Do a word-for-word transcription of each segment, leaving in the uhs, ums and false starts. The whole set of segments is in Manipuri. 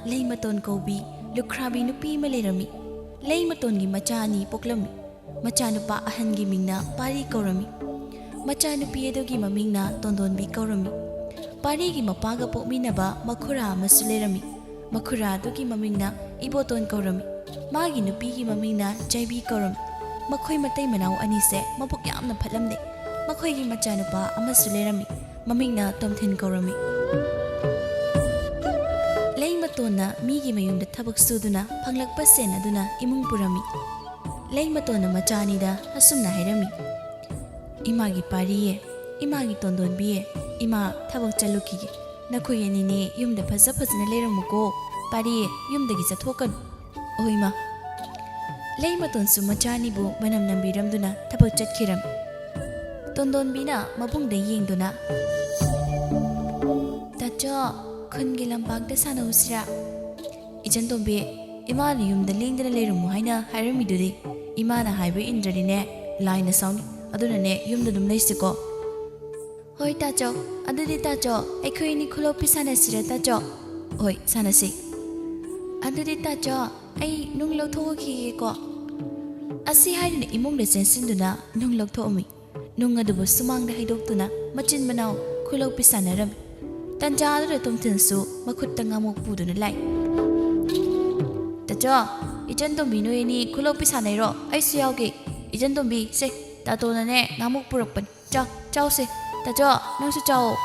ꯂꯩꯃꯇꯣꯟ ꯀꯧꯕꯤ ꯂꯨꯈ꯭ꯔꯥꯕꯤ ꯅꯨꯄꯤ ꯑꯃ ꯂꯩꯔꯝꯃꯤ꯫ ꯂꯩꯃꯇꯣꯟꯒꯤ ꯃꯆꯥ ꯑꯅꯤ ꯄꯣꯛꯂꯝꯃꯤ꯫ ꯃꯆꯥꯅꯨꯄꯥ ꯑꯍꯟꯒꯤ ꯃꯤꯡꯅ ꯄꯥꯔꯤ ꯀꯧꯔꯝꯃꯤ꯫ ꯃꯆꯥꯅꯨꯄꯤ ꯑꯗꯨꯒꯤ ꯃꯃꯤꯡꯅ ꯇꯣꯟꯗꯣꯟꯕꯤ ꯀꯧꯔꯝꯃꯤ꯫ ꯄꯥꯔꯤꯒꯤ ꯃꯄꯥꯒ ꯄꯣꯛꯃꯤꯟꯅꯕ ꯃꯈꯨꯔꯥ ꯑꯃꯁꯨ ꯂꯩꯔꯝꯃꯤ꯫ ꯃꯈꯨꯔꯥ ꯑꯗꯨꯒꯤ ꯃꯃꯤꯡꯅ ꯏꯕꯣꯇꯣꯟ ꯀꯧꯔꯝꯃꯤ꯫ ꯃꯥꯒꯤ ꯅꯨꯄꯤꯒꯤ ꯃꯃꯤꯡꯅ ꯆꯩꯕꯤ ꯀꯧꯔꯝꯃꯤ꯫ ꯃꯈꯣꯏ ꯃꯇꯩ ꯃꯅꯥꯎ ꯑꯅꯤꯁꯦ ꯃꯕꯨꯛ ꯌꯥꯝꯅ ꯐꯠꯂꯝꯗꯦ꯫ ꯃꯈꯣꯏꯒꯤ ꯃꯆꯥꯅꯨꯄꯥ ꯑꯃꯁꯨ ꯂꯩꯔꯝꯃꯤ꯫ ꯃꯃꯤꯡꯅ ꯇꯣꯝꯊꯤꯟ ꯀꯧꯔꯝꯃꯤ꯫ ꯂꯩꯃꯇꯣꯟꯅ ꯃꯤꯒꯤ ꯃꯌꯨꯝꯗ ꯊꯕꯛ ꯁꯨꯗꯨꯅ ꯐꯪꯂꯛꯄ ꯁꯦꯟ ꯑꯗꯨꯅ ꯏꯃꯨꯡ ꯄꯨꯔꯝꯃꯤ꯫ ꯂꯩꯃꯇꯣꯟꯅ ꯃꯆꯥ ꯑꯅꯤꯗ ꯑꯁꯨꯝꯅ ꯍꯥꯏꯔꯝꯃꯤ, "ꯏꯃꯥꯒꯤ ꯄꯥꯔꯤꯌꯦ, ꯏꯃꯥꯒꯤ ꯇꯣꯟꯗꯣꯟꯕꯤꯌꯦ, ꯏꯃꯥ ꯊꯕꯛ ꯆꯠꯂꯨꯈꯤꯒꯦ꯫ ꯅꯈꯣꯏ ꯑꯅꯤꯅꯦ ꯌꯨꯝꯗ ꯐꯖ ꯐꯖꯅ ꯂꯩꯔꯝꯃꯨꯀꯣ꯫ ꯄꯥꯔꯤꯌꯦ, ꯌꯨꯝꯗꯒꯤ ꯆꯠꯊꯣꯛꯀꯅꯨ꯫ ꯑꯣ ꯏꯃꯥ꯫" ꯂꯩꯃꯇꯣꯟꯁꯨ ꯃꯆꯥ ꯑꯅꯤꯕꯨ ꯃꯅꯝ ꯅꯝꯕꯤꯔꯝꯗꯨꯅ ꯊꯕꯛ ꯆꯠꯈꯤꯔꯝꯃꯤ꯫ ꯇꯣꯟꯗꯣꯟꯕꯤꯅ ꯃꯕꯨꯡꯗ ꯌꯦꯡꯗꯨꯅ, "ꯇꯥꯆꯧ, ꯈꯨꯟꯒꯤ ꯂꯝꯄꯥꯛꯇ ꯁꯥꯟꯅꯧꯁꯤꯔꯥ?" "ꯏꯆꯟ ꯇꯣꯝꯕꯤ, ꯏꯃꯥꯅ ꯌꯨꯝꯗ ꯂꯦꯡꯗꯅ ꯂꯩꯔꯝꯃꯨ ꯍꯥꯏꯅ ꯍꯥꯏꯔꯝꯃꯤꯗꯨꯗꯤ꯫ ꯏꯃꯥꯅ ꯍꯥꯏꯕ ꯏꯟꯗ꯭ꯔꯗꯤꯅꯦ, ꯂꯥꯏꯅ ꯁꯥꯎꯅꯤ꯫ ꯑꯗꯨꯅꯅꯦ, ꯌꯨꯝꯗ ꯑꯗꯨꯝ ꯂꯩꯁꯤꯀꯣ?" "ꯍꯣꯏ ꯇꯥꯆꯧ꯫ ꯑꯗꯨꯗꯤ ꯇꯥꯆꯧ, ꯑꯩꯈꯣꯏ ꯑꯅꯤ ꯈꯨꯂꯣꯛꯄꯤ ꯁꯥꯟꯅꯁꯤꯔ ꯇꯥꯆꯧ?" "ꯍꯣꯏ, ꯁꯥꯟꯅꯁꯤ꯫ ꯑꯗꯨꯗꯤ ꯇꯥꯆꯧ, ꯑꯩ ꯅꯨꯡ ꯂꯧꯊꯣꯛꯎꯈꯤꯒꯦꯀꯣ꯫" ꯑꯁꯤ ꯍꯥꯏꯗꯨꯅ ꯏꯃꯨꯡꯗ ꯆꯦꯟꯁꯤꯟꯗꯨꯅ ꯅꯨꯡ ꯂꯧꯊꯣꯛꯑꯝꯃꯤ꯫ ꯅꯨꯡ ꯑꯗꯨꯕꯨ ꯁꯨꯃꯥꯡꯗ ꯍꯩꯗꯣꯛꯇꯨꯅ ꯃꯆꯤꯟ ꯃꯅꯥꯎ ꯈꯨꯂꯣꯛꯄꯤ ꯁꯥꯟꯅꯔꯝꯃꯤ꯫ ꯇꯟꯖꯥ ꯑꯗꯨꯗ ꯇꯣꯝꯊꯤꯟꯁꯨ ꯃꯈꯨꯠꯇ ꯉꯥꯃꯣꯛ ꯄꯨꯗꯨꯅ ꯂꯥꯛꯏ꯫ "ꯇꯥꯆꯧ, ꯏꯆꯟ ꯇꯣꯝꯕꯤ ꯅꯣꯏ ꯑꯅꯤ ꯈꯨꯂꯣꯛꯄꯤ ꯁꯥꯟꯅꯩꯔꯣ? ꯑꯩꯁꯨ ꯌꯥꯎꯒꯦ꯫" "ꯏꯆꯟ ꯇꯣꯝꯕꯤ, ꯁꯦ, ꯇꯥꯇꯣꯅꯅꯦ ꯉꯥꯃꯣꯛ ꯄꯨꯔꯛꯄꯅꯤ꯫ ꯆꯥꯎ, ꯆꯥꯎꯁꯦ꯫ ꯇꯥꯆꯧ, ꯅꯪꯁꯨ ꯆꯥꯎꯑꯣ꯫"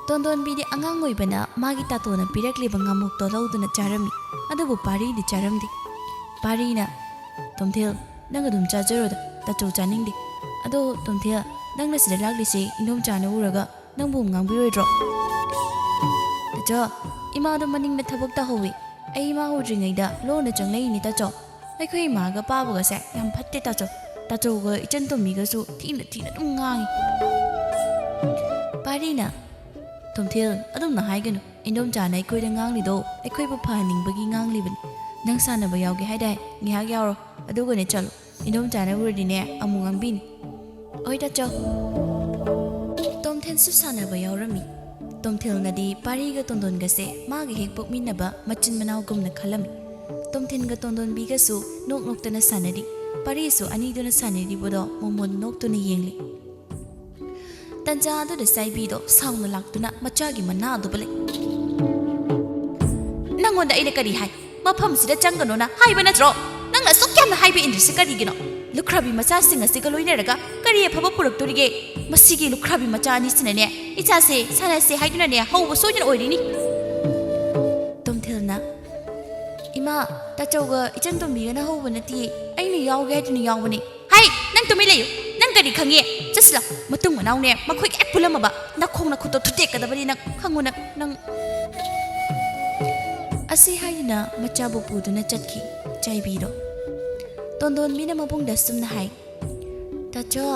ꯇꯣꯟꯗꯣꯟꯕꯤꯗꯤ ꯑꯉꯥꯡ ꯑꯣꯏꯕꯅ ꯃꯥꯒꯤ ꯇꯥꯇꯣꯅ ꯄꯤꯔꯛꯂꯤꯕ ꯉꯥꯃꯣꯛꯇꯣ ꯂꯧꯗꯨꯅ ꯆꯥꯔꯝꯃꯤ꯫ ꯑꯗꯨꯕꯨ ꯄꯥꯔꯤꯗꯤ ꯆꯥꯔꯝꯗꯦ꯫ ꯄꯥꯔꯤꯅ, "ꯇꯣꯝꯊꯤꯜ, ꯅꯪ ꯑꯗꯨꯝ ꯆꯥꯖꯔꯣꯗ, ꯇꯥꯆꯧ ꯆꯥꯅꯤꯡꯗꯦ꯫ ꯑꯗꯣ ꯇꯣꯝꯊꯤꯜ, ꯅꯪꯅ ꯁꯤꯗ ꯂꯥꯛꯂꯤꯁꯦ ꯏꯟꯗꯣꯝꯆꯥꯅ ꯎꯔꯒ ꯅꯪꯕꯨ ꯉꯥꯡꯕꯤꯔꯣꯏꯗ꯭ꯔꯣ?" "ꯇꯥꯆꯧ, ꯏꯃꯥꯗꯣ ꯃꯅꯤꯡꯗ ꯊꯕꯛ ꯇꯧꯍꯧꯋꯤ꯫ ꯑꯩ ꯏꯃꯥ ꯎꯗ꯭ꯔꯤꯉꯩꯗ ꯂꯣꯟꯅ ꯆꯪꯂꯛꯏꯅꯦ ꯇꯥꯆꯧ꯫ ꯑꯩꯈꯣꯏ ꯏꯃꯥꯒ ꯄꯥꯕꯒꯁꯦ ꯌꯥꯝ ꯐꯠꯇꯦ ꯇꯥꯆꯧ꯫ ꯇꯥꯆꯧꯒ ꯏꯆꯟ ꯇꯣꯝꯕꯤꯒꯁꯨ ꯊꯤꯅ ꯊꯤꯅ ꯑꯗꯨꯝ ꯉꯥꯡꯉꯤ꯫" ꯄꯥꯔꯤꯅ, "ꯇꯣꯝꯊꯤꯜ, ꯑꯗꯨꯝꯅ ꯍꯥꯏꯒꯅꯨ꯫ ꯏꯟꯗꯣꯝꯆꯥꯅ ꯑꯩꯈꯣꯏꯗ ꯉꯥꯡꯂꯤꯗꯣ ꯑꯩꯈꯣꯏꯕꯨ ꯐꯍꯟꯅꯤꯡꯕꯒꯤ ꯉꯥꯡꯂꯤꯕꯅꯤ꯫ ꯅꯪ ꯁꯥꯟꯅꯕ ꯌꯥꯎꯒꯦ ꯍꯥꯏꯗꯥꯏ? ꯉꯥꯏꯍꯥꯛ ꯌꯥꯎꯔꯣ, ꯑꯗꯨꯒꯅꯦ ꯆꯠꯂꯣ꯫ ꯏꯟꯗꯣꯝꯆꯥꯅ ꯎꯔꯗꯤꯅꯦ ꯑꯃꯨꯛ ꯉꯥꯡꯕꯤꯅꯤ꯫" "ꯍꯣꯏ ꯇꯥꯆꯧ꯫" ꯇꯣꯝꯊꯤꯜꯁꯨ ꯁꯥꯟꯅꯕ ꯌꯥꯎꯔꯝꯃꯤ꯫ ꯇꯣꯝꯊꯤꯜꯅꯗꯤ ꯄꯥꯔꯤꯒ ꯇꯣꯟꯗꯣꯟꯒꯁꯦ ꯃꯥꯒ ꯍꯦꯛ ꯄꯣꯛꯃꯤꯟꯅꯕ ꯃꯆꯤꯟ ꯃꯅꯥꯎꯒꯨꯝꯅ ꯈꯜꯂꯝꯃꯤ꯫ ꯇꯣꯝꯊꯤꯜꯒ ꯇꯣꯟꯗꯣꯟꯕꯤꯒꯁꯨ ꯅꯣꯛ ꯅꯣꯛꯇꯅ ꯁꯥꯟꯅꯔꯤ꯫ ꯄꯥꯔꯤꯁꯨ ꯑꯅꯤꯗꯨꯅ ꯁꯥꯟꯅꯔꯤꯕꯗꯣ ꯃꯣꯃꯣꯟ ꯅꯣꯛꯇꯨꯅ ꯌꯦꯡꯂꯤ꯫ ꯇꯟꯖꯥ ꯑꯗꯨꯗ ꯆꯥꯏꯕꯤꯗꯣ ꯁꯥꯎꯅ ꯂꯥꯛꯇꯨꯅ ꯃꯆꯥꯒꯤ ꯃꯅꯥ ꯑꯗꯨꯕꯨ ꯂꯩ꯫ "ꯅꯪꯉꯣꯟꯗ ꯑꯩꯅ ꯀꯔꯤ ꯍꯥꯏ? ꯃꯐꯝꯁꯤꯗ ꯆꯪꯒꯅꯣꯅ ꯍꯥꯏꯕ ꯅꯠꯇ꯭ꯔꯣ? ꯅꯪꯅ ꯑꯁꯨꯛ ꯌꯥꯝꯅ ꯍꯥꯏꯕ ꯏꯟꯗ꯭ꯔꯤꯁꯤ ꯀꯔꯤꯒꯤꯅꯣ? ꯂꯨꯈ꯭ꯔꯥꯕꯤ ꯃꯆꯥꯁꯤꯡ ꯑꯁꯤꯒ ꯂꯣꯏꯅꯔꯒ ꯀꯔꯤ ꯑꯐꯕ ꯄꯨꯔꯛꯇꯣꯔꯤꯒꯦ? ꯃꯁꯤꯒꯤ ꯂꯨꯈ꯭ꯔꯥꯕꯤ ꯃꯆꯥ ꯑꯅꯤꯁꯤꯅꯅꯦ ꯏꯆꯥꯁꯦ ꯁꯥꯟꯅꯁꯦ ꯍꯥꯏꯗꯨꯅꯅꯦ ꯍꯧꯕ ꯁꯣꯏꯗꯅ ꯑꯣꯏꯔꯤꯅꯤ꯫" ꯇꯣꯝꯊꯤꯜꯅ, "ꯏꯃꯥ, ꯇꯥꯆꯧꯒ ꯏꯆꯟ ꯇꯣꯝꯕꯤꯒꯅ ꯍꯧꯕ ꯅꯠꯇꯤꯌꯦ, ꯑꯩꯅ ꯌꯥꯎꯒꯦ ꯍꯥꯏꯗꯨꯅ ꯌꯥꯎꯕꯅꯦ꯫" "ꯍꯩ, ꯅꯪ ꯇꯨꯃꯤꯟ ꯂꯩꯌꯨ꯫ ꯅꯪ ꯀꯔꯤ ꯈꯪꯉꯤ? ꯆꯠꯁꯤꯂꯥ, ꯃꯇꯨꯡ ꯃꯅꯥꯎꯅꯦ ꯃꯈꯣꯏ ꯍꯦꯛ ꯄꯨꯜꯂꯝꯃꯕ ꯅꯈꯣꯡ ꯅꯈꯨꯠꯇꯣ ꯊꯨꯗꯦꯛꯀꯗꯕꯅꯤ ꯅꯪ, ꯈꯪꯉꯨ ꯅꯪ, ꯅꯪ꯫" ꯑꯁꯤ ꯍꯥꯏꯗꯨꯅ ꯃꯆꯥꯕꯨ ꯄꯨꯗꯨꯅ ꯆꯠꯈꯤ ꯆꯥꯏꯕꯤꯗꯣ꯫ ꯇꯣꯟꯗꯣꯟꯕꯤꯅ ꯃꯕꯨꯡꯗ ꯑꯁꯨꯝꯅ ꯍꯥꯏ, "ꯇꯥꯆꯧ,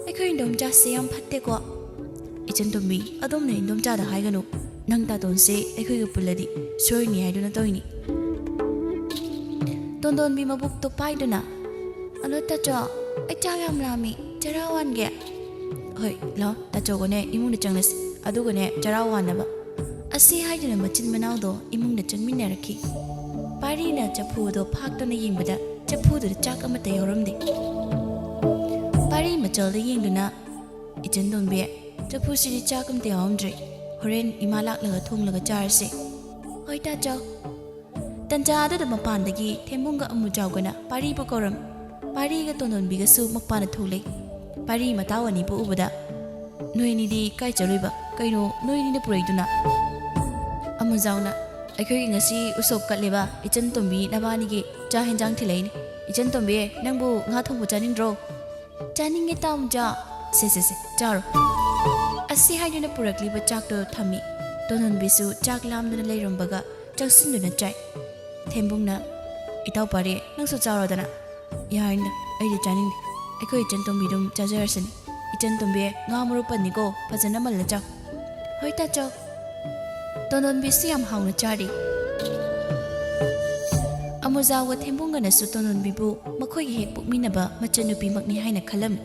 ꯑꯩꯈꯣꯏ ꯏꯟꯗꯣꯝꯆꯥꯁꯦ ꯌꯥꯝ ꯐꯠꯇꯦꯀꯣ꯫" "ꯏꯆꯟ ꯇꯣꯝꯕꯤ, ꯑꯗꯣꯝꯅ ꯏꯟꯗꯣꯝꯆꯥꯗ ꯍꯥꯏꯒꯅꯨ꯫ ꯅꯪ ꯇꯥꯇꯣꯟꯁꯦ ꯑꯩꯈꯣꯏꯒ ꯄꯨꯜꯂꯗꯤ ꯁꯣꯏꯅꯤ ꯍꯥꯏꯗꯨꯅ ꯇꯧꯏꯅꯤ꯫" ꯇꯣꯟꯗꯣꯟꯕꯤ ꯃꯕꯨꯛꯇꯣ ꯄꯥꯏꯗꯨꯅ, "ꯑꯗꯣ ꯇꯥꯆꯧ, ꯑꯩ ꯆꯥꯛ ꯌꯥꯝ ꯂꯥꯝꯃꯤ, ꯆꯔꯥ ꯋꯥꯟꯒꯦ꯫" "ꯍꯣꯏ, ꯂꯥꯛꯑꯣ, ꯇꯥꯆꯧꯒꯅꯦ ꯏꯃꯨꯡꯗ ꯆꯪꯂꯁꯤ, ꯑꯗꯨꯒꯅꯦ ꯆꯔꯥ ꯋꯥꯟꯅꯕ꯫" ꯑꯁꯤ ꯍꯥꯏꯗꯨꯅ ꯃꯆꯤꯟ ꯃꯅꯥꯎꯗꯣ ꯏꯃꯨꯡꯗ ꯆꯪꯃꯤꯟꯅꯔꯛꯈꯤ꯫ ꯄꯥꯔꯤꯅ ꯆꯐꯨ ꯑꯗꯣ ꯐꯥꯛꯇꯨꯅ ꯌꯦꯡꯕꯗ ꯆꯐꯨꯗꯨꯗ ꯆꯥꯛ ꯑꯃꯠꯇ ꯌꯥꯎꯔꯝꯗꯦ꯫ ꯄꯥꯔꯤ ꯃꯆꯜꯗ ꯌꯦꯡꯗꯨꯅ, "ꯏꯆꯟ ꯇꯣꯝꯕꯤ, ꯆꯐꯨꯁꯤꯗꯤ ꯆꯥꯛ ꯑꯃꯠꯇ ꯌꯥꯎꯔꯝꯗ꯭ꯔꯦ꯫ ꯍꯣꯔꯦꯟ ꯏꯃꯥ ꯂꯥꯛꯂꯒ ꯊꯣꯡꯂꯒ ꯆꯥꯔꯁꯦ꯫" "ꯍꯣꯏ ꯇꯥꯆꯧ꯫" ꯇꯟꯖꯥ ꯑꯗꯨꯗ ꯃꯄꯥꯟꯗꯒꯤ ꯊꯦꯝꯕꯨꯡꯒ ꯑꯃꯨꯖꯥꯎꯒꯅ ꯄꯥꯔꯤꯕꯨ ꯀꯧꯔꯝꯃꯤ꯫ ꯄꯥꯔꯤꯒ ꯇꯣꯟꯗꯣꯟꯕꯤꯒꯁꯨ ꯃꯄꯥꯟꯗ ꯊꯣꯛꯂꯛꯏ꯫ ꯄꯥꯔꯤ ꯃꯇꯥꯎ ꯑꯅꯤꯕꯨ ꯎꯕꯗ, "ꯅꯣꯏ ꯑꯅꯤꯗꯤ ꯀꯥꯏ ꯆꯠꯂꯨꯏꯕ? ꯀꯩꯅꯣ ꯅꯣꯏ ꯑꯅꯤꯅ ꯄꯨꯔꯛꯏꯗꯨꯅ?" ꯑꯃꯨꯖꯥꯎꯅ, "ꯑꯩꯈꯣꯏꯒꯤ ꯉꯁꯤ ꯎꯁꯣꯞ ꯀꯠꯂꯦꯕ, ꯏꯆꯟ ꯇꯣꯝꯕꯤ ꯅꯕꯥꯅꯤꯒꯤ ꯆꯥꯛ ꯍꯦꯟꯖꯥꯡ ꯊꯤꯜꯂꯛꯏꯅꯤ꯫ ꯏꯆꯟ ꯇꯣꯝꯕꯤ, ꯅꯪꯕꯨ ꯉꯥ ꯊꯣꯡꯕ ꯆꯥꯅꯤꯡꯗ꯭ꯔꯣ?" "ꯆꯥꯅꯤꯡꯉꯦ ꯇꯥꯃꯨꯖꯥ꯫" "ꯁꯦ, ꯁꯦ, ꯁꯦ, ꯆꯥꯔꯣ꯫" ꯑꯁꯤ ꯍꯥꯏꯗꯨꯅ ꯄꯨꯔꯛꯂꯤꯕ ꯆꯥꯛꯇꯣ ꯊꯝꯃꯤ꯫ ꯇꯣꯟꯗꯣꯟꯕꯤꯁꯨ ꯆꯥꯛ ꯂꯥꯝꯗꯨꯅ ꯂꯩꯔꯝꯕꯒ ꯆꯪꯁꯤꯟꯗꯨꯅ ꯆꯥꯏ꯫ ꯊꯦꯝꯕꯨꯡꯅ, "ꯏꯇꯥꯎ ꯄꯥꯔꯤ, ꯅꯪꯁꯨ ꯆꯥꯔꯣꯗꯅ꯫" "ꯌꯥꯔꯅꯤꯗ, ꯑꯩꯗꯤ ꯆꯥꯅꯤꯡꯗꯦ꯫ ꯑꯩꯈꯣꯏ ꯏꯆꯟ ꯇꯣꯝꯕꯤ ꯑꯗꯨꯝ ꯆꯥꯖꯔꯁꯅꯤ꯫ ꯏꯆꯟ ꯇꯣꯝꯕꯤ, ꯉꯥ ꯃꯔꯨ ꯄꯟꯅꯤꯀꯣ, ꯐꯖꯅ ꯃꯜꯂ ꯆꯥꯎ꯫" "ꯍꯣꯏ ꯇꯥꯆꯧ꯫" ꯇꯣꯟꯗꯣꯟꯕꯤꯁꯨ ꯌꯥꯝ ꯍꯥꯎꯅ ꯆꯥꯔꯤ꯫ ꯑꯃꯨꯖꯥꯎꯒ ꯊꯦꯝꯕꯨꯡꯒꯅꯁꯨ ꯇꯣꯟꯗꯣꯟꯕꯤꯕꯨ ꯃꯈꯣꯏꯒꯤ ꯍꯦꯛ ꯄꯣꯛꯃꯤꯟꯅꯕ ꯃꯆꯟꯅꯨꯄꯤꯃꯛꯅꯤ ꯍꯥꯏꯅ ꯈꯜꯂꯝꯃꯤ꯫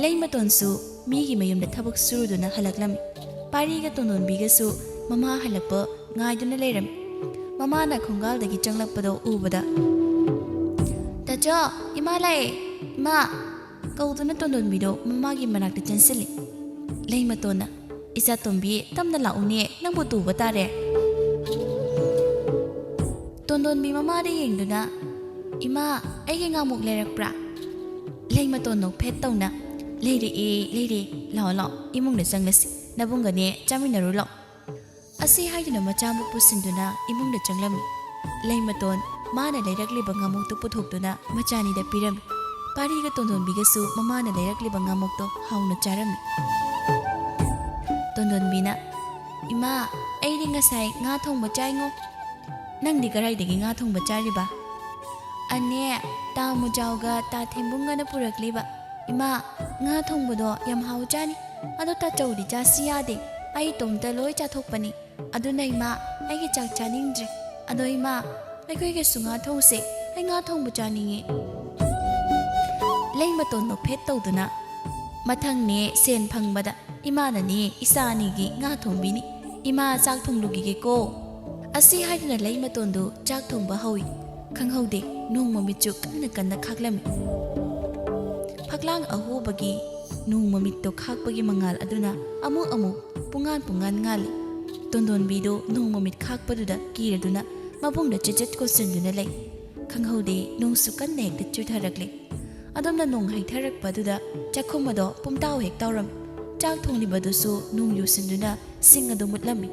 ꯂꯩꯃꯇꯣꯟꯁꯨ ꯃꯤꯒꯤ ꯃꯌꯨꯝꯗ ꯊꯕꯛ ꯁꯨꯔꯨꯗꯨꯅ ꯍꯜꯂꯛꯂꯝꯃꯤ꯫ ꯄꯥꯔꯤꯒ ꯇꯣꯟꯗꯣꯟꯕꯤꯒꯁꯨ ꯃꯃꯥ ꯍꯜꯂꯛꯄ ꯉꯥꯏꯗꯨꯅ ꯂꯩꯔꯝꯃꯤ꯫ ꯃꯃꯥꯅ ꯈꯣꯡꯒꯥꯜꯗꯒꯤ ꯆꯪꯂꯛꯄꯗꯣ ꯎꯕꯗ, "ꯇꯥꯆꯧ, ꯏꯃꯥ ꯂꯥꯛꯑꯦ, ꯏꯃꯥ!" ꯀꯧꯗꯨꯅ ꯇꯣꯟꯗꯣꯟꯕꯤꯗꯣ ꯃꯃꯥꯒꯤ ꯃꯅꯥꯛꯇ ꯆꯦꯟꯁꯤꯜꯂꯤ꯫ ꯂꯩꯃꯇꯣꯟꯅ, "ꯏꯆꯥꯇꯣꯝꯕꯤ, ꯇꯞꯅ ꯂꯥꯛꯎꯅꯦ, ꯅꯪꯕꯨ ꯇꯨꯕ ꯇꯥꯔꯦ꯫" ꯇꯣꯟꯗꯣꯟꯕꯤ ꯃꯃꯥꯗ ꯌꯦꯡꯗꯨꯅ, "ꯏꯃꯥ, ꯑꯩꯒꯤ ꯉꯥꯃꯨꯛ ꯂꯩꯔꯛꯄ꯭ꯔꯥ?" ꯂꯩꯃꯇꯣꯟ ꯅꯣꯛꯐꯦꯠ ꯇꯧꯅ, "ꯂꯩꯔꯛꯑꯦ, ꯂꯩꯔꯦ꯫ ꯂꯥꯛꯑꯣ, ꯂꯥꯛꯑꯣ, ꯏꯃꯨꯡꯗ ꯆꯪꯂꯁꯤ꯫ ꯅꯕꯨꯡꯒꯅꯦ ꯆꯥꯃꯤꯟꯅꯔꯨ ꯂꯥꯛꯑꯣ꯫" ꯑꯁꯤ ꯍꯥꯏꯗꯨꯅ ꯃꯆꯥꯕꯨ ꯄꯨꯁꯤꯟꯗꯨꯅ ꯏꯃꯨꯡꯗ ꯆꯪꯂꯝꯃꯤ꯫ ꯂꯩꯃꯇꯣꯟ ꯃꯥꯅ ꯂꯩꯔꯛꯂꯤꯕ ꯉꯥꯃꯨꯛꯇꯨ ꯄꯨꯊꯣꯛꯇꯨꯅ ꯃꯆꯥꯅꯤꯗ ꯄꯤꯔꯝꯃꯤ꯫ ꯄꯥꯔꯤꯒ ꯇꯣꯟꯗꯣꯟꯕꯤꯒꯁꯨ ꯃꯃꯥꯅ ꯂꯩꯔꯛꯂꯤꯕ ꯉꯥꯃꯨꯛꯇꯣ ꯍꯥꯎꯅ ꯆꯥꯔꯝꯃꯤ꯫ ꯇꯣꯟꯗꯣꯟꯕꯤꯅ, "ꯏꯃꯥ, ꯑꯩꯗꯤ ꯉꯁꯥꯏ ꯉꯥ ꯊꯣꯡꯕ ꯆꯥꯏꯉꯣ꯫" "ꯅꯪꯗꯤ ꯀꯗꯥꯏꯗꯒꯤ ꯉꯥ ꯊꯣꯡꯕ ꯆꯥꯔꯤꯕ?" "ꯑꯅꯦ, ꯇꯥ ꯃꯨꯖꯥꯎꯒ ꯇꯥ ꯊꯦꯝꯕꯨꯡꯒꯅ ꯄꯨꯔꯛꯂꯤꯕ꯫ ꯏꯃꯥ, ꯉꯥ ꯊꯣꯡꯕꯗꯣ ꯌꯥꯝ ꯍꯥꯎꯖꯥꯅꯤ꯫ ꯑꯗꯣ ꯇꯥꯆꯧꯗꯤ ꯆꯥꯁꯤ ꯌꯥꯗꯦ꯫ ꯑꯩ ꯏꯇꯣꯝꯇ ꯂꯣꯏ ꯆꯥꯊꯣꯛꯄꯅꯤ꯫ ꯑꯗꯨꯅ ꯏꯃꯥ, ꯑꯩꯒꯤ ꯆꯥꯛ ꯆꯥꯅꯤꯡꯗ꯭ꯔꯦ꯫ ꯑꯗꯣ ꯏꯃꯥ, ꯑꯩꯈꯣꯏꯒꯤꯁꯨ ꯉꯥ ꯊꯣꯡꯁꯦ꯫ ꯑꯩ ꯉꯥ ꯊꯣꯡꯕ ꯆꯥꯅꯤꯡꯉꯦ꯫" ꯂꯩꯃꯇꯣꯟ ꯅꯣꯛꯐꯦꯠ ꯇꯧꯗꯨꯅ, "ꯃꯊꯪꯅꯦ ꯁꯦꯟ ꯐꯪꯕꯗ ꯏꯃꯥꯅꯅꯦ ꯏꯆꯥ ꯑꯅꯤꯒꯤ ꯉꯥ ꯊꯣꯡꯕꯤꯅꯤ꯫ ꯏꯃꯥ, ꯆꯥꯛ ꯊꯣꯡꯂꯨꯈꯤꯒꯦꯀꯣ꯫" ꯑꯁꯤ ꯍꯥꯏꯗꯨꯅ ꯂꯩꯃꯇꯣꯟꯗꯨ ꯆꯥꯛ ꯊꯣꯡꯕ ꯍꯧꯏ꯫ ꯈꯪꯍꯧꯗꯦ, ꯅꯣꯡ ꯃꯃꯤꯠꯁꯨ ꯀꯟꯅ ꯀꯟꯅ ꯈꯥꯛꯂꯝꯃꯤ꯫ ꯐꯛꯂꯥꯡ ꯑꯍꯣꯕꯒꯤ ꯅꯣꯡ ꯃꯃꯤꯠꯇꯣ ꯈꯥꯛꯄꯒꯤ ꯃꯉꯥꯜ ꯑꯗꯨꯅ ꯑꯃꯨꯛ ꯑꯃꯨꯛ ꯄꯨꯡꯉꯥꯟ ꯄꯨꯡꯉꯥꯟ ꯉꯥꯜꯂꯤ꯫ ꯇꯣꯟꯗꯣꯟꯕꯤꯗꯨ ꯅꯣꯡ ꯃꯃꯤꯠ ꯈꯥꯛꯄꯗꯨꯗ ꯀꯤꯔꯗꯨꯅ ꯃꯕꯨꯡꯗ ꯆꯤꯆꯠ ꯀꯣꯟꯁꯤꯟꯗꯨꯅ ꯂꯩ꯫ ꯈꯪꯍꯧꯗꯦ, ꯅꯣꯡꯁꯨ ꯀꯟꯅ ꯍꯦꯛꯇ ꯆꯨꯊꯔꯛꯂꯦ꯫ ꯑꯗꯣꯝꯅ ꯅꯣꯡ ꯍꯩꯊꯔꯛꯄꯗꯨꯗ ꯆꯥꯛꯈꯨꯝ ꯑꯗꯣ ꯄꯨꯝꯇꯥꯎ ꯍꯦꯛ ꯇꯥꯎꯔꯝꯃꯤ꯫ ꯆꯥꯛ ꯊꯣꯡꯂꯤꯕꯗꯨꯁꯨ ꯅꯣꯡ ꯌꯨꯁꯤꯟꯗꯨꯅ ꯁꯤꯡ ꯑꯗꯨ ꯃꯨꯠꯂꯝꯃꯤ꯫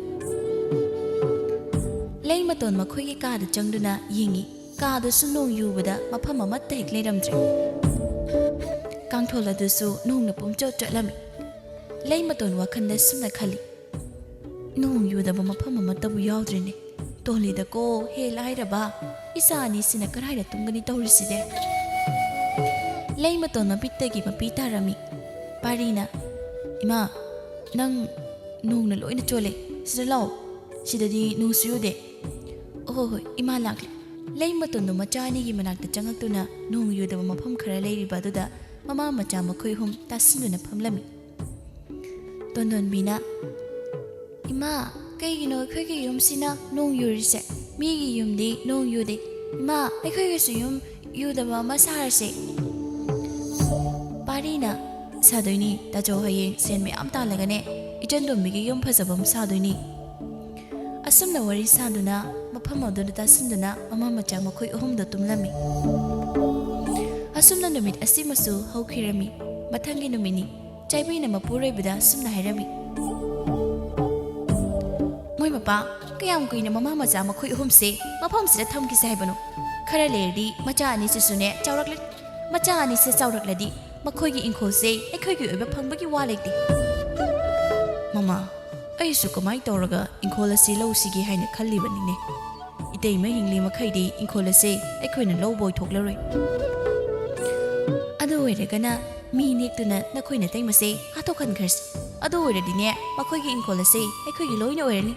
ꯂꯩꯃꯇꯣꯟ ꯃꯈꯣꯏꯒꯤ ꯀꯥꯗ ꯆꯪꯗꯨꯅ ꯌꯦꯡꯉꯤ꯫ ꯀꯥꯗꯨꯁꯨ ꯅꯣꯡ ꯌꯨꯕꯗ ꯃꯐꯝ ꯑꯃꯠꯇ ꯍꯦꯛ ꯂꯩꯔꯝꯗ꯭ꯔꯦ꯫ ꯀꯥꯡꯊꯣꯜ ꯑꯗꯨꯁꯨ ꯅꯣꯡꯅ ꯄꯨꯝꯆꯣꯠ ꯆꯣꯠꯂꯝꯃꯤ꯫ ꯂꯩꯃꯇꯣꯟ ꯋꯥꯈꯜꯗ ꯁꯨꯝꯅ ꯈꯜꯂꯤ, "ꯅꯣꯡ ꯌꯨꯗꯕ ꯃꯐꯝ ꯑꯃꯠꯇꯕꯨ ꯌꯥꯎꯗ꯭ꯔꯦꯅꯦ꯫ ꯇꯣꯜꯂꯤꯗꯀꯣ, ꯍꯦ ꯂꯥꯏꯔꯕ, ꯏꯆꯥ ꯑꯅꯤꯁꯤꯅ ꯀꯔꯥꯏꯗ ꯇꯨꯝꯒꯅꯤ ꯇꯧꯔꯤꯁꯤꯗꯤ?" ꯂꯩꯃꯇꯣꯟ ꯃꯃꯤꯠꯇꯒꯤ ꯃꯄꯤ ꯇꯥꯔꯝꯃꯤ꯫ ꯄꯥꯔꯤꯅ, "ꯏꯃꯥ, ꯅꯪ ꯅꯣꯡꯅ ꯂꯣꯏꯅ ꯆꯣꯠꯂꯦ꯫ ꯁꯤꯗ ꯂꯥꯛꯑꯣ꯫ ꯁꯤꯗꯗꯤ ꯅꯣꯡꯁꯨ ꯌꯨꯗꯦ꯫" "ꯑꯣ, ꯍꯣꯏ, ꯍꯣꯏ, ꯏꯃꯥ ꯂꯥꯛꯂꯦ꯫" ꯂꯩꯃꯇꯣꯟꯗꯨ ꯃꯆꯥ ꯑꯅꯤꯒꯤ ꯃꯅꯥꯛꯇ ꯆꯪꯉꯛꯇꯨꯅ ꯅꯣꯡ ꯌꯨꯗꯕ ꯃꯐꯝ ꯈꯔ ꯂꯩꯔꯤꯕ ꯑꯗꯨꯗ ꯃꯃꯥ ꯃꯆꯥ ꯃꯈꯣꯏ ꯑꯍꯨꯝ ꯇꯥꯁꯤꯟꯗꯨꯅ ꯐꯝꯂꯝꯃꯤ꯫ ꯇꯣꯟꯗꯣꯟꯕꯤꯅ, "ꯏꯃꯥ, ꯀꯩꯒꯤꯅꯣ ꯑꯩꯈꯣꯏꯒꯤ ꯌꯨꯝꯁꯤꯅ ꯅꯣꯡ ꯌꯨꯔꯤꯁꯦ? ꯃꯤꯒꯤ ꯌꯨꯝꯗꯤ ꯅꯣꯡ ꯌꯨꯗꯦ꯫ ꯏꯃꯥ, ꯑꯩꯈꯣꯏꯒꯤꯁꯨ ꯌꯨꯝ ꯌꯨꯗꯕ ꯑꯃ ꯁꯥꯔꯁꯦ꯫" ꯄꯥꯔꯤꯅ, "ꯁꯥꯗꯣꯏꯅꯤ꯫ ꯇꯥꯆꯧ ꯍꯌꯦꯡ ꯁꯦꯟ ꯃꯌꯥꯝ ꯇꯥꯜꯂꯒꯅꯦ, ꯏꯆꯟ ꯇꯣꯝꯕꯤꯒꯤ ꯌꯨꯝ ꯐꯖꯕ ꯑꯃ ꯁꯥꯗꯣꯏꯅꯤ꯫" ꯑꯁꯨꯝꯅ ꯋꯥꯔꯤ ꯁꯥꯗꯨꯅ, ꯃꯐꯝ ꯑꯗꯨꯗ ꯇꯥꯁꯤꯟꯗꯨꯅ ꯃꯃꯥ ꯃꯆꯥ ꯃꯈꯣꯏ ꯑꯍꯨꯝꯗꯣ ꯇꯨꯝꯂꯝꯃꯤ꯫ ꯑꯁꯨꯝꯅ ꯅꯨꯃꯤꯠ ꯑꯁꯤꯃꯁꯨ ꯍꯧꯈꯤꯔꯝꯃꯤ꯫ ꯃꯊꯪꯒꯤ ꯅꯨꯃꯤꯠꯅꯤ꯫ ꯆꯥꯏꯕꯤꯅ ꯃꯄꯨꯔꯣꯏꯕꯗ ꯑꯁꯨꯝꯅ ꯍꯥꯏꯔꯝꯃꯤ, "ꯃꯣꯏ ꯃꯄꯥ, ꯀꯌꯥꯝ ꯀꯨꯏꯅ ꯃꯃꯥ ꯃꯆꯥ ꯃꯈꯣꯏ ꯑꯍꯨꯝꯁꯦ ꯃꯐꯝꯁꯤꯗ ꯊꯝꯈꯤꯁꯦ ꯍꯥꯏꯕꯅꯣ? ꯈꯔ ꯂꯩꯔꯗꯤ ꯃꯆꯥ ꯑꯅꯤꯁꯤꯁꯨꯅꯦ ꯆꯥꯎꯔꯛꯂꯦ꯫ ꯃꯆꯥ ꯑꯅꯤꯁꯦ ꯆꯥꯎꯔꯛꯂꯗꯤ ꯃꯈꯣꯏꯒꯤ ꯏꯪꯈꯣꯜꯁꯦ ꯑꯩꯈꯣꯏꯒꯤ ꯑꯣꯏꯕ ꯐꯪꯕꯒꯤ ꯋꯥ ꯂꯩꯇꯦ꯫" "ꯃꯃꯥ, ꯑꯩꯁꯨ ꯀꯃꯥꯏꯅ ꯇꯧꯔꯒ ꯏꯪꯈꯣꯜ ꯑꯁꯤ ꯂꯧꯁꯤꯒꯦ ꯍꯥꯏꯅ ꯈꯜꯂꯤꯕꯅꯤꯅꯦ꯫ ꯏꯇꯩꯃ ꯍꯤꯡꯂꯤ ꯃꯈꯩꯗꯤ ꯏꯪꯈꯣꯜ ꯑꯁꯦ ꯑꯩꯈꯣꯏꯅ ꯂꯧꯕ ꯑꯣꯏꯊꯣꯛꯂꯔꯣꯏ꯫ ꯑꯗꯨ ꯑꯣꯏꯔꯒꯅ ꯃꯤ ꯅꯦꯛꯇꯨꯅ ꯅꯈꯣꯏ ꯅꯇꯩꯃꯁꯦ ꯍꯥꯠꯇꯣꯛꯍꯟꯈ꯭ꯔꯁꯤ꯫ ꯑꯗꯨ ꯑꯣꯏꯔꯗꯤꯅꯦ, ꯃꯈꯣꯏꯒꯤ ꯏꯪꯈꯣꯜ ꯑꯁꯦ ꯑꯩꯈꯣꯏꯒꯤ ꯂꯣꯏꯅ ꯑꯣꯏꯔꯅꯤ꯫"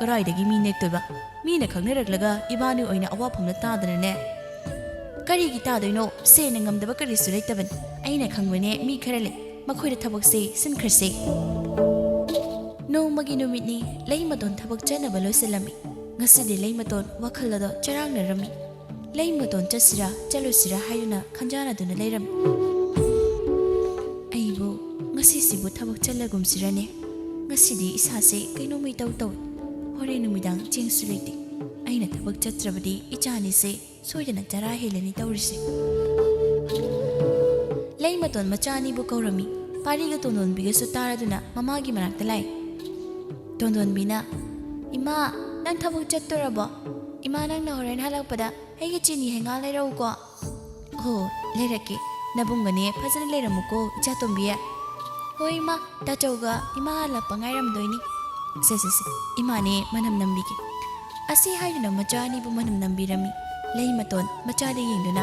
"ꯀꯗꯥꯏꯗꯒꯤ ꯃꯤ ꯅꯦꯛꯇꯣꯏꯕ? ꯃꯤꯅ ꯈꯪꯅꯔꯛꯂꯒ ꯏꯕꯥꯅꯤ ꯑꯣꯏꯅ ꯑꯋꯥꯐꯝꯗ ꯇꯥꯗꯅꯅꯦ꯫" "ꯀꯔꯤꯒꯤ ꯇꯥꯗꯣꯏꯅꯣ? ꯁꯦꯟꯅ ꯉꯝꯗꯕ ꯀꯔꯤꯁꯨ ꯂꯩꯇꯕꯅꯤ꯫ ꯑꯩꯅ ꯈꯪꯕꯅꯦ, ꯃꯤ ꯈꯔ ꯂꯩ꯫ ꯃꯈꯣꯏꯗ ꯊꯕꯛꯁꯦ ꯁꯤꯟꯈ꯭ꯔꯁꯦ꯫" ꯅꯣꯡꯃꯒꯤ ꯅꯨꯃꯤꯠꯅꯤ꯫ ꯂꯩꯃꯇꯣꯟ ꯊꯕꯛ ꯆꯠꯅꯕ ꯂꯣꯏꯁꯤꯜꯂꯝꯃꯤ꯫ ꯉꯁꯤꯗꯤ ꯂꯩꯃꯇꯣꯟ ꯋꯥꯈꯜ ꯑꯗꯣ ꯆꯔꯥꯡꯅꯔꯝꯃꯤ꯫ ꯂꯩꯃꯇꯣꯟ ꯆꯠꯁꯤꯔꯥ ꯆꯠꯂꯣꯏꯁꯤꯔꯥ ꯍꯥꯏꯗꯨꯅ ꯈꯟꯖꯥꯟꯅꯗꯨꯅ ꯂꯩꯔꯝꯃꯤ꯫ "ꯑꯩꯕꯨ ꯉꯁꯤꯁꯤꯕꯨ ꯊꯕꯛ ꯆꯠꯂꯒꯨꯝꯁꯤꯔꯅꯦ? ꯉꯁꯤꯗꯤ ꯏꯁꯥꯁꯦ ꯀꯩꯅꯣꯝ ꯏꯇꯧ ꯇꯧꯏ꯫ ꯍꯣꯔꯦꯟ ꯅꯨꯃꯤꯗꯥꯡ ꯆꯦꯡꯁꯨ ꯂꯩꯇꯦ꯫ ꯑꯩꯅ ꯊꯕꯛ ꯆꯠꯇ꯭ꯔꯕꯗꯤ ꯏꯆꯥ ꯑꯅꯤꯁꯦ ꯁꯣꯏꯗꯅ ꯆꯔꯥ ꯍꯦꯜꯂꯅꯤ ꯇꯧꯔꯤꯁꯦ꯫" ꯂꯩꯃꯇꯣꯟ ꯃꯆꯥ ꯑꯅꯤꯕꯨ ꯀꯧꯔꯝꯃꯤ꯫ ꯄꯥꯔꯤꯒ ꯇꯣꯟꯗꯣꯟꯕꯤꯒꯁꯨ ꯇꯥꯔꯗꯨꯅ ꯃꯃꯥꯒꯤ ꯃꯅꯥꯛꯇ ꯂꯥꯛꯏ꯫ ꯇꯣꯟꯗꯣꯟꯕꯤꯅ, "ꯏꯃꯥ, ꯅꯪ ꯊꯕꯛ ꯆꯠꯇꯣꯔꯕꯣ? ꯏꯃꯥ, ꯅꯪꯅ ꯍꯣꯔꯦꯟ ꯍꯜꯂꯛꯄꯗ ꯑꯩꯒꯤ ꯆꯤꯅꯤ ꯍꯩꯉꯥ ꯂꯩꯔꯛꯎꯀꯣ꯫" "ꯍꯣ, ꯂꯩꯔꯛꯀꯦ꯫ ꯅꯕꯨꯡꯒꯅꯦ ꯐꯖꯅ ꯂꯩꯔꯝꯃꯨꯀꯣ, ꯏꯆꯥ ꯇꯣꯝꯕꯤ꯫" "ꯍꯣꯏ ꯏꯃꯥ, ꯇꯥꯆꯧꯒ ꯏꯃꯥ ꯍꯜꯂꯛꯄ ꯉꯥꯏꯔꯝꯗꯣꯏꯅꯤ꯫ ꯁꯦ, ꯁꯦ, ꯁꯦ, ꯏꯃꯥꯅꯦ ꯃꯅꯝ ꯅꯝꯕꯤꯒꯦ꯫" ꯑꯁꯤ ꯍꯥꯏꯗꯨꯅ ꯃꯆꯥ ꯑꯅꯤꯕꯨ ꯃꯅꯝ ꯅꯝꯕꯤꯔꯝꯃꯤ꯫ ꯂꯩꯃꯇꯣꯟ ꯃꯆꯥꯗ ꯌꯦꯡꯗꯨꯅ,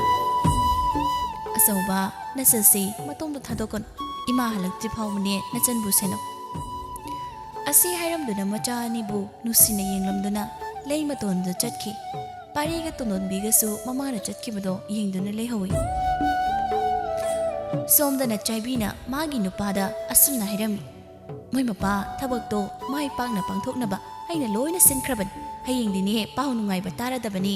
"ꯑꯆꯧꯕ, ꯅꯆꯟꯁꯤ ꯃꯇꯣꯝꯇ ꯊꯥꯗꯣꯛꯀꯅꯨ꯫ ꯏꯃꯥ ꯍꯜꯂꯛꯇ꯭ꯔꯤ ꯐꯥꯎꯕꯅꯦ ꯅꯆꯟꯕꯨ ꯁꯦꯟꯅꯧ꯫" ꯑꯁꯤ ꯍꯥꯏꯔꯝꯗꯨꯅ ꯃꯆꯥ ꯑꯅꯤꯕꯨ ꯅꯨꯡꯁꯤꯅ ꯌꯦꯡꯂꯝꯗꯨꯅ ꯂꯩꯃꯇꯣꯟꯗꯨ ꯆꯠꯈꯤ꯫ ꯄꯥꯔꯤꯒ ꯇꯣꯟꯗꯣꯟꯕꯤꯒꯁꯨ ꯃꯃꯥꯅ ꯆꯠꯈꯤꯕꯗꯣ ꯌꯦꯡꯗꯨꯅ ꯂꯩꯍꯧꯏ꯫ ꯁꯣꯝꯗꯅ ꯆꯥꯏꯕꯤꯅ ꯃꯥꯒꯤ ꯅꯨꯄꯥꯗ ꯑꯁꯨꯝꯅ ꯍꯥꯏꯔꯝꯃꯤ, "ꯃꯣꯏ ꯃꯄꯥ, ꯊꯕꯛꯇꯣ ꯃꯥꯏ ꯄꯥꯛꯅ ꯄꯥꯡꯊꯣꯛꯅꯕ ꯑꯩꯅ ꯂꯣꯏꯅ ꯁꯤꯟꯈ꯭ꯔꯕꯅꯤ꯫ ꯍꯌꯦꯡꯗꯤꯅꯦ ꯄꯥꯎ ꯅꯨꯡꯉꯥꯏꯕ ꯇꯥꯔꯗꯕꯅꯤ꯫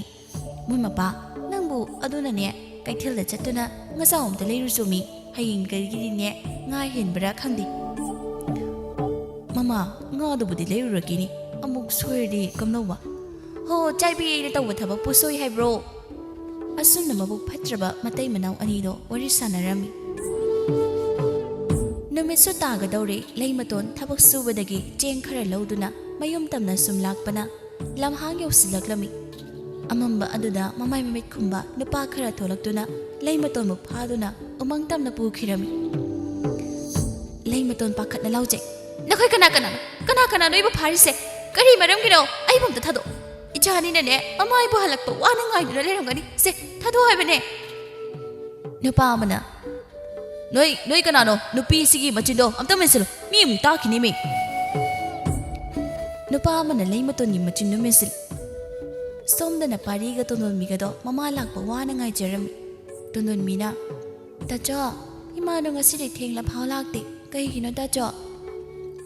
ꯃꯣꯏ ꯃꯄꯥ, ꯅꯪꯕꯨ ꯑꯗꯨꯅꯅꯦ ꯀꯩꯊꯦꯜꯗ ꯆꯠꯇꯨꯅ ꯉꯥꯖꯥꯎ ꯑꯝꯇ ꯂꯩꯔꯨꯆꯣꯃꯤ꯫ ꯍꯌꯦꯡꯗꯒꯤꯗꯤꯅꯦ ꯉꯥ ꯍꯦꯟꯕ꯭ꯔꯥ ꯈꯪꯗꯦ꯫" "ꯃꯃꯥ, ꯉꯥꯗꯨꯕꯨꯗꯤ ꯂꯩꯔꯨꯔꯒꯦꯅꯦ, ꯑꯃꯨꯛ ꯁꯣꯏꯔꯗꯤ ꯀꯝꯗꯧꯕ?" "ꯍꯣ, ꯆꯥꯏꯕꯤ, ꯑꯩꯅ ꯇꯧꯕ ꯊꯕꯛꯄꯨ ꯁꯣꯏ ꯍꯥꯏꯕ꯭ꯔꯣ?" ꯑꯁꯨꯝꯅ ꯃꯕꯨꯛ ꯐꯠꯇ꯭ꯔꯕ ꯃꯇꯩ ꯃꯅꯥꯎ ꯑꯅꯤꯗꯣ ꯋꯥꯔꯤ ꯁꯥꯟꯅꯔꯝꯃꯤ꯫ ꯅꯨꯃꯤꯠꯁꯨ ꯇꯥꯒꯗꯧꯔꯦ꯫ ꯂꯩꯃꯇꯣꯟ ꯊꯕꯛ ꯁꯨꯕꯗꯒꯤ ꯆꯦꯡ ꯈꯔ ꯂꯧꯗꯨꯅ ꯃꯌꯨꯝ ꯇꯝꯅ ꯁꯨꯝ ꯂꯥꯛꯄꯅ ꯂꯝꯍꯥꯡ ꯌꯧꯁꯤꯜꯂꯛꯂꯝꯃꯤ꯫ ꯑꯃꯝꯕ ꯑꯗꯨꯗ ꯃꯃꯥꯏ ꯃꯃꯤꯠ ꯈꯨꯝꯕ ꯅꯨꯄꯥ ꯈꯔ ꯊꯣꯛꯂꯛꯇꯨꯅ ꯂꯩꯃꯇꯣꯟꯕꯨ ꯐꯥꯗꯨꯅ ꯎꯃꯪ ꯇꯝꯅ ꯄꯨꯈꯤꯔꯝꯃꯤ꯫ ꯂꯩꯃꯇꯣꯟ ꯄꯥꯈꯠꯅ ꯂꯥꯎꯖꯩ, "ꯅꯈꯣꯏ ꯀꯅꯥ ꯀꯅꯥꯅꯣ? ꯀꯅꯥ ꯀꯅꯥꯅꯣ ꯑꯩꯕꯨ ꯐꯥꯔꯤꯁꯦ? ꯀꯔꯤ ꯃꯔꯝꯒꯤꯅꯣ? ꯑꯩꯕꯨ ꯑꯝꯇ ꯊꯥꯗꯣꯛ꯫ ꯏꯆꯥ ꯑꯅꯤꯅꯅꯦ ꯃꯃꯥ ꯑꯩꯕꯨ ꯍꯜꯂꯛꯄ ꯋꯥꯅ ꯉꯥꯏꯗꯨꯅ ꯂꯩꯔꯝꯒꯅꯤ꯫ ꯁꯦ, ꯊꯥꯗꯣꯛ ꯍꯥꯏꯕꯅꯦ꯫" ꯅꯨꯄꯥ ꯑꯃꯅ, "ꯅꯣꯏ, ꯅꯣꯏ ꯀꯅꯥꯅꯣ? ꯅꯨꯄꯤꯁꯤꯒꯤ ꯃꯆꯤꯟꯗꯣ ꯑꯝꯇ ꯃꯦꯟꯁꯤꯜꯂꯨ꯫ ꯃꯤ ꯑꯃꯨꯛ ꯇꯥꯈꯤꯅꯤ ꯃꯤ꯫" ꯅꯨꯄꯥ ꯑꯃꯅ ꯂꯩꯃꯇꯣꯟꯒꯤ ꯃꯆꯤꯟꯗꯨ ꯃꯦꯟꯁꯤꯜꯂꯤ꯫ ꯁꯣꯝꯗꯅ ꯄꯥꯔꯤꯒ ꯇꯣꯟꯗꯣꯟꯕꯤꯒꯗꯣ ꯃꯃꯥ ꯂꯥꯛꯄ ꯋꯥꯅ ꯉꯥꯏꯖꯔꯝꯃꯤ꯫ ꯇꯣꯟꯗꯣꯟꯕꯤꯅ, "ꯇꯥꯆꯧ, ꯏꯃꯥꯗꯣ ꯉꯁꯤꯗꯤ ꯊꯦꯡꯂꯐꯥꯎ ꯂꯥꯛꯇꯦ꯫ ꯀꯩꯒꯤꯅꯣ ꯇꯥꯆꯧ?"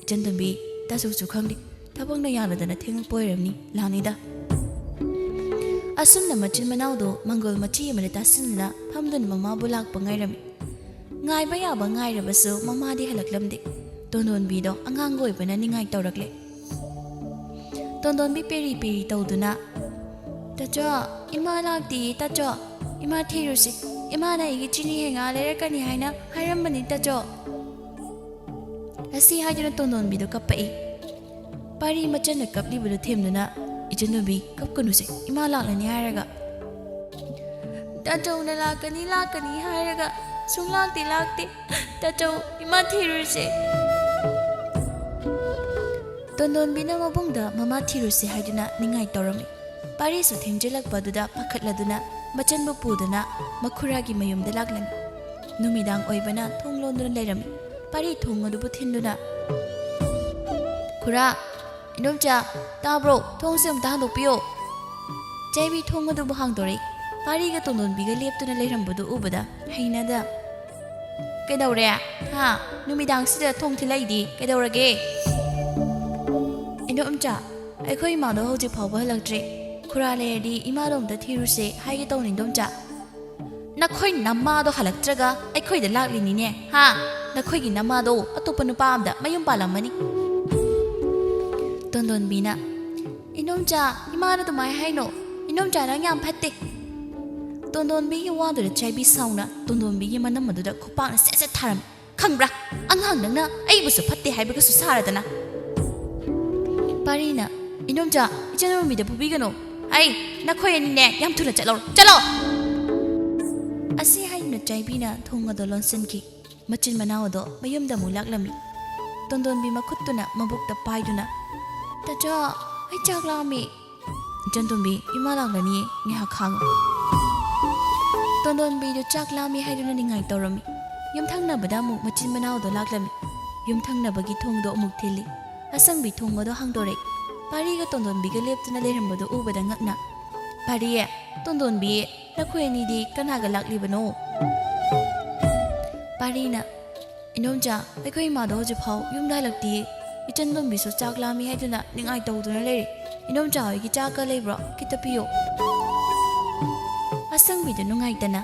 ꯏꯆꯟꯇꯣꯝꯕꯤ, ꯇꯥꯆꯧꯁꯨ ꯈꯪꯗꯦ꯫ ꯊꯕꯛꯅ ꯌꯥꯗꯗꯅ ꯊꯦꯡꯉꯛꯄ ꯑꯣꯏꯔꯝꯅꯤ꯫ ꯂꯥꯛꯅꯤꯗ꯫ ꯑꯁꯨꯝꯅ ꯃꯆꯤꯟ ꯃꯅꯥꯎꯗꯣ ꯃꯪꯒꯣꯜ ꯃꯆꯤ ꯑꯃꯗ ꯇꯥꯁꯤꯟꯗꯨꯅ ꯐꯝꯗꯨꯅ ꯃꯃꯥꯕꯨ ꯂꯥꯛꯄ ꯉꯥꯏꯔꯝꯃꯤ꯫ ꯉꯥꯏꯕ ꯌꯥꯕ ꯉꯥꯏꯔꯕꯁꯨ ꯃꯃꯥꯗꯤ ꯍꯜꯂꯛꯂꯝꯗꯦ꯫ ꯇꯣꯟꯗꯣꯟꯕꯤꯗꯣ ꯑꯉꯥꯡꯒ ꯑꯣꯏꯕꯅ ꯅꯤꯡꯉꯥꯏ ꯇꯧꯔꯛꯂꯦ꯫ ꯇꯣꯟꯗꯣꯟꯕꯤ ꯄꯦꯔꯤ ꯄꯦꯔꯤ ꯇꯧꯗꯨꯅ, "ꯇꯥꯆꯧ, ꯏꯃꯥ ꯂꯥꯛꯇꯤꯌꯦ ꯇꯥꯆꯧ꯫ ꯏꯃꯥ ꯊꯤꯔꯨꯁꯤ꯫ ꯏꯃꯥꯅ ꯑꯩꯒꯤ ꯆꯤꯅꯤ ꯍꯩꯉꯥ ꯂꯩꯔꯛꯀꯅꯤ ꯍꯥꯏꯅ ꯍꯥꯏꯔꯝꯕꯅꯤ ꯇꯥꯆꯧ꯫" ꯑꯁꯤ ꯍꯥꯏꯗꯨꯅ ꯇꯣꯟꯗꯣꯟꯕꯤꯗꯨ ꯀꯞꯄꯛꯏ꯫ ꯄꯥꯔꯤ ꯃꯆꯟꯅ ꯀꯞꯂꯤꯕꯗꯨ ꯊꯦꯝꯗꯨꯅ, "ꯏꯆꯟꯅꯨꯄꯤ, ꯀꯞꯀꯅꯨꯁꯦ, ꯏꯃꯥ ꯂꯥꯛꯂꯅꯤ ꯍꯥꯏꯔꯒ꯫ ꯇꯥꯆꯧꯅ ꯂꯥꯛꯀꯅꯤ, ꯂꯥꯛꯀꯅꯤ ꯍꯥꯏꯔꯒ ꯁꯨꯡꯂꯥꯛꯇꯤ ꯂꯥꯛꯇꯦ꯫ ꯇꯥꯆꯧ, ꯏꯃꯥ ꯊꯤꯔꯨꯁꯦ꯫" ꯇꯣꯟꯗꯣꯟꯕꯤꯅ ꯃꯕꯨꯡꯗ ꯃꯃꯥ ꯊꯤꯔꯨꯁꯦ ꯍꯥꯏꯗꯨꯅ ꯅꯤꯡꯉꯥꯏ ꯇꯧꯔꯝꯃꯤ꯫ ꯄꯥꯔꯤꯁꯨ ꯊꯦꯡꯖꯤꯜꯂꯛꯄ ꯑꯗꯨꯗ ꯄꯥꯈꯠꯂꯗꯨꯅ ꯃꯆꯟꯕꯨ ꯄꯨꯗꯨꯅ ꯃꯈꯨꯔꯥꯒꯤ ꯃꯌꯨꯝꯗ ꯂꯥꯛꯂꯝꯃꯤ꯫ ꯅꯨꯃꯤꯗꯥꯡ ꯑꯣꯏꯕꯅ ꯊꯣꯡ ꯂꯣꯟꯗꯨꯅ ꯂꯩꯔꯝꯃꯤ꯫ ꯄꯥꯔꯤ ꯊꯣꯡ ꯑꯗꯨꯕꯨ ꯊꯤꯟꯗꯨꯅ, "ꯈꯨꯔꯥ, ꯏꯅꯣꯝꯆꯥ, ꯇꯥꯕ꯭ꯔꯣ? ꯊꯣꯡꯁꯦ ꯑꯃꯨꯛꯇ ꯍꯥꯡꯗꯣꯛꯄꯤꯌꯣ꯫" ꯆꯩꯕꯤ ꯊꯣꯡ ꯑꯗꯨꯕꯨ ꯍꯥꯡꯗꯣꯔꯛꯏ꯫ ꯄꯥꯔꯤꯒ ꯇꯣꯟꯗꯣꯟꯕꯤꯒ ꯂꯦꯞꯇꯨꯅ ꯂꯩꯔꯝꯕꯗꯨ ꯎꯕꯗ ꯍꯩꯅꯗ, ꯀꯩꯗꯧꯔꯦ? ꯍꯥ? ꯅꯨꯃꯤꯗꯥꯡꯁꯤꯗ ꯊꯣꯡ ꯊꯤꯜꯂꯛꯏꯗꯤ ꯀꯩꯗꯧꯔꯒꯦ? ꯏꯅꯣꯝꯆꯥ, ꯑꯩꯈꯣꯏ ꯏꯃꯥꯗꯣ ꯍꯧꯖꯤꯛ ꯐꯥꯎꯕ ꯍꯜꯂꯛꯇ꯭ꯔꯤ꯫ ꯈꯨꯔꯥ ꯂꯩꯔꯗꯤ ꯏꯃꯥꯗꯣ ꯑꯝꯇ ꯊꯤꯔꯨꯁꯦ ꯍꯥꯏꯒꯦ ꯇꯧꯅꯤ, ꯏꯅꯣꯝꯆꯥ꯫ ꯅꯈꯣꯏ ꯅꯃꯥꯗꯣ ꯍꯜꯂꯛꯇ꯭ꯔꯒ ꯑꯩꯈꯣꯏꯗ ꯂꯥꯛꯂꯤꯅꯤꯅꯦ, ꯍꯥ? ꯅꯈꯣꯏꯒꯤ ꯅꯃꯥꯗꯣ ꯑꯇꯣꯞꯄ ꯅꯨꯄꯥ ꯑꯝꯗ ꯃꯌꯨꯝ ꯄꯥꯜꯂꯝꯃꯅꯤ꯫ ꯇꯣꯟꯗꯣꯟꯕꯤꯅ, "ꯏꯅꯣꯝꯆꯥ, ꯏꯃꯥꯅ ꯑꯗꯨꯃꯥꯏꯅ ꯍꯥꯏꯅꯣ꯫ ꯏꯅꯣꯝꯆꯥ, ꯅꯪ ꯌꯥꯝ ꯐꯠꯇꯦ꯫" ꯇꯣꯟꯗꯣꯟꯕꯤꯒꯤ ꯋꯥꯗꯨꯗ ꯆꯥꯏꯕꯤ ꯁꯥꯎꯅ ꯇꯣꯟꯗꯣꯟꯕꯤꯒꯤ ꯃꯅꯝ ꯑꯗꯨꯗ ꯈꯨꯄꯥꯛꯅ ꯁꯦꯠ ꯁꯦꯠ ꯊꯥꯔꯝꯃꯤ꯫ "ꯈꯪꯕ꯭ꯔꯥ? ꯑꯉꯥꯡ ꯅꯪꯅ ꯑꯩꯕꯨꯁꯨ ꯐꯠꯇꯦ ꯍꯥꯏꯕꯒꯁꯨ ꯁꯥꯔꯗꯅ꯫" ꯄꯥꯔꯤꯅ, "ꯏꯅꯣꯝꯆꯥ, ꯏꯆꯟ ꯇꯣꯝꯕꯤꯗ ꯐꯨꯕꯤꯒꯅꯨ꯫ ꯑꯩ, ꯅꯈꯣꯏ ꯑꯅꯤꯅꯦ, ꯌꯥꯝ ꯊꯨꯅ ꯆꯠꯂꯧꯔꯣ꯫ ꯆꯠꯂꯣ!" ꯑꯁꯤ ꯍꯥꯏꯗꯨꯅ ꯆꯥꯏꯕꯤꯅ ꯊꯣꯡ ꯑꯗꯨ ꯂꯣꯟꯁꯤꯟꯈꯤ꯫ ꯃꯆꯤꯟ ꯃꯅꯥꯎ ꯑꯗꯣ ꯃꯌꯨꯝꯗ ꯑꯃꯨꯛ ꯂꯥꯛꯂꯝꯃꯤ꯫ ꯇꯣꯟꯗꯣꯟꯕꯤ ꯃꯈꯨꯠꯇꯨꯅ ꯃꯕꯨꯛꯇ ꯄꯥꯏꯗꯨꯅ, "ꯇꯥꯆꯧ, ꯑꯩ ꯆꯥꯛ ꯂꯥꯝꯃꯤ꯫" "ꯏꯆꯟ ꯇꯣꯝꯕꯤ, ꯏꯃꯥ ꯂꯥꯛꯂꯅꯤꯌꯦ, ꯉꯥꯏꯍꯥꯛ ꯈꯥꯡꯉꯨ꯫" ꯇꯣꯟꯗꯣꯟꯕꯤꯗꯨ ꯆꯥꯛ ꯂꯥꯝꯃꯤ ꯍꯥꯏꯗꯨꯅ ꯅꯤꯡꯉꯥꯏ ꯇꯧꯔꯝꯃꯤ꯫ ꯌꯨꯝꯊꯪꯅꯕꯗ ꯑꯃꯨꯛ ꯃꯆꯤꯟ ꯃꯅꯥꯎꯗꯣ ꯂꯥꯛꯂꯝꯃꯤ꯫ ꯌꯨꯝꯊꯪꯅꯕꯒꯤ ꯊꯣꯡꯗꯣ ꯑꯃꯨꯛ ꯊꯤꯜꯂꯤ꯫ ꯑꯁꯪꯕꯤ ꯊꯣꯡ ꯑꯗꯣ ꯍꯥꯡꯗꯣꯔꯛꯏ꯫ ꯄꯥꯔꯤꯒ ꯇꯣꯟꯗꯣꯟꯕꯤꯒ ꯂꯦꯞꯇꯨꯅ ꯂꯩꯔꯝꯕꯗꯣ ꯎꯕꯗ ꯉꯛꯅ, "ꯄꯥꯔꯤ, ꯇꯣꯟꯗꯣꯟꯕꯤ, ꯅꯈꯣꯏ ꯑꯅꯤꯗꯤ ꯀꯅꯥꯒ ꯂꯥꯛꯂꯤꯕꯅꯣ?" ꯄꯥꯔꯤꯅ, "ꯏꯅꯣꯝꯆꯥ, ꯑꯩꯈꯣꯏ ꯏꯃꯥꯗꯣ ꯍꯧꯖꯤꯛꯐꯥꯎ ꯌꯨꯝꯗ ꯍꯜꯂꯛꯇꯤꯌꯦ꯫ ꯏꯆꯟ ꯇꯣꯝꯕꯤꯁꯨ ꯆꯥꯛ ꯂꯥꯝꯃꯤ ꯍꯥꯏꯗꯨꯅ ꯅꯤꯡꯉꯥꯏ ꯇꯧꯗꯨꯅ ꯂꯩꯔꯦ꯫ ꯏꯅꯣꯝꯆꯥ ꯍꯣꯏꯒꯤ ꯆꯥꯛꯀ ꯂꯩꯕ꯭ꯔꯣ? ꯈꯤꯇ ꯄꯤꯌꯣ꯫" ꯑꯁꯪꯕꯤꯗꯨ ꯅꯨꯡꯉꯥꯏꯇꯅ,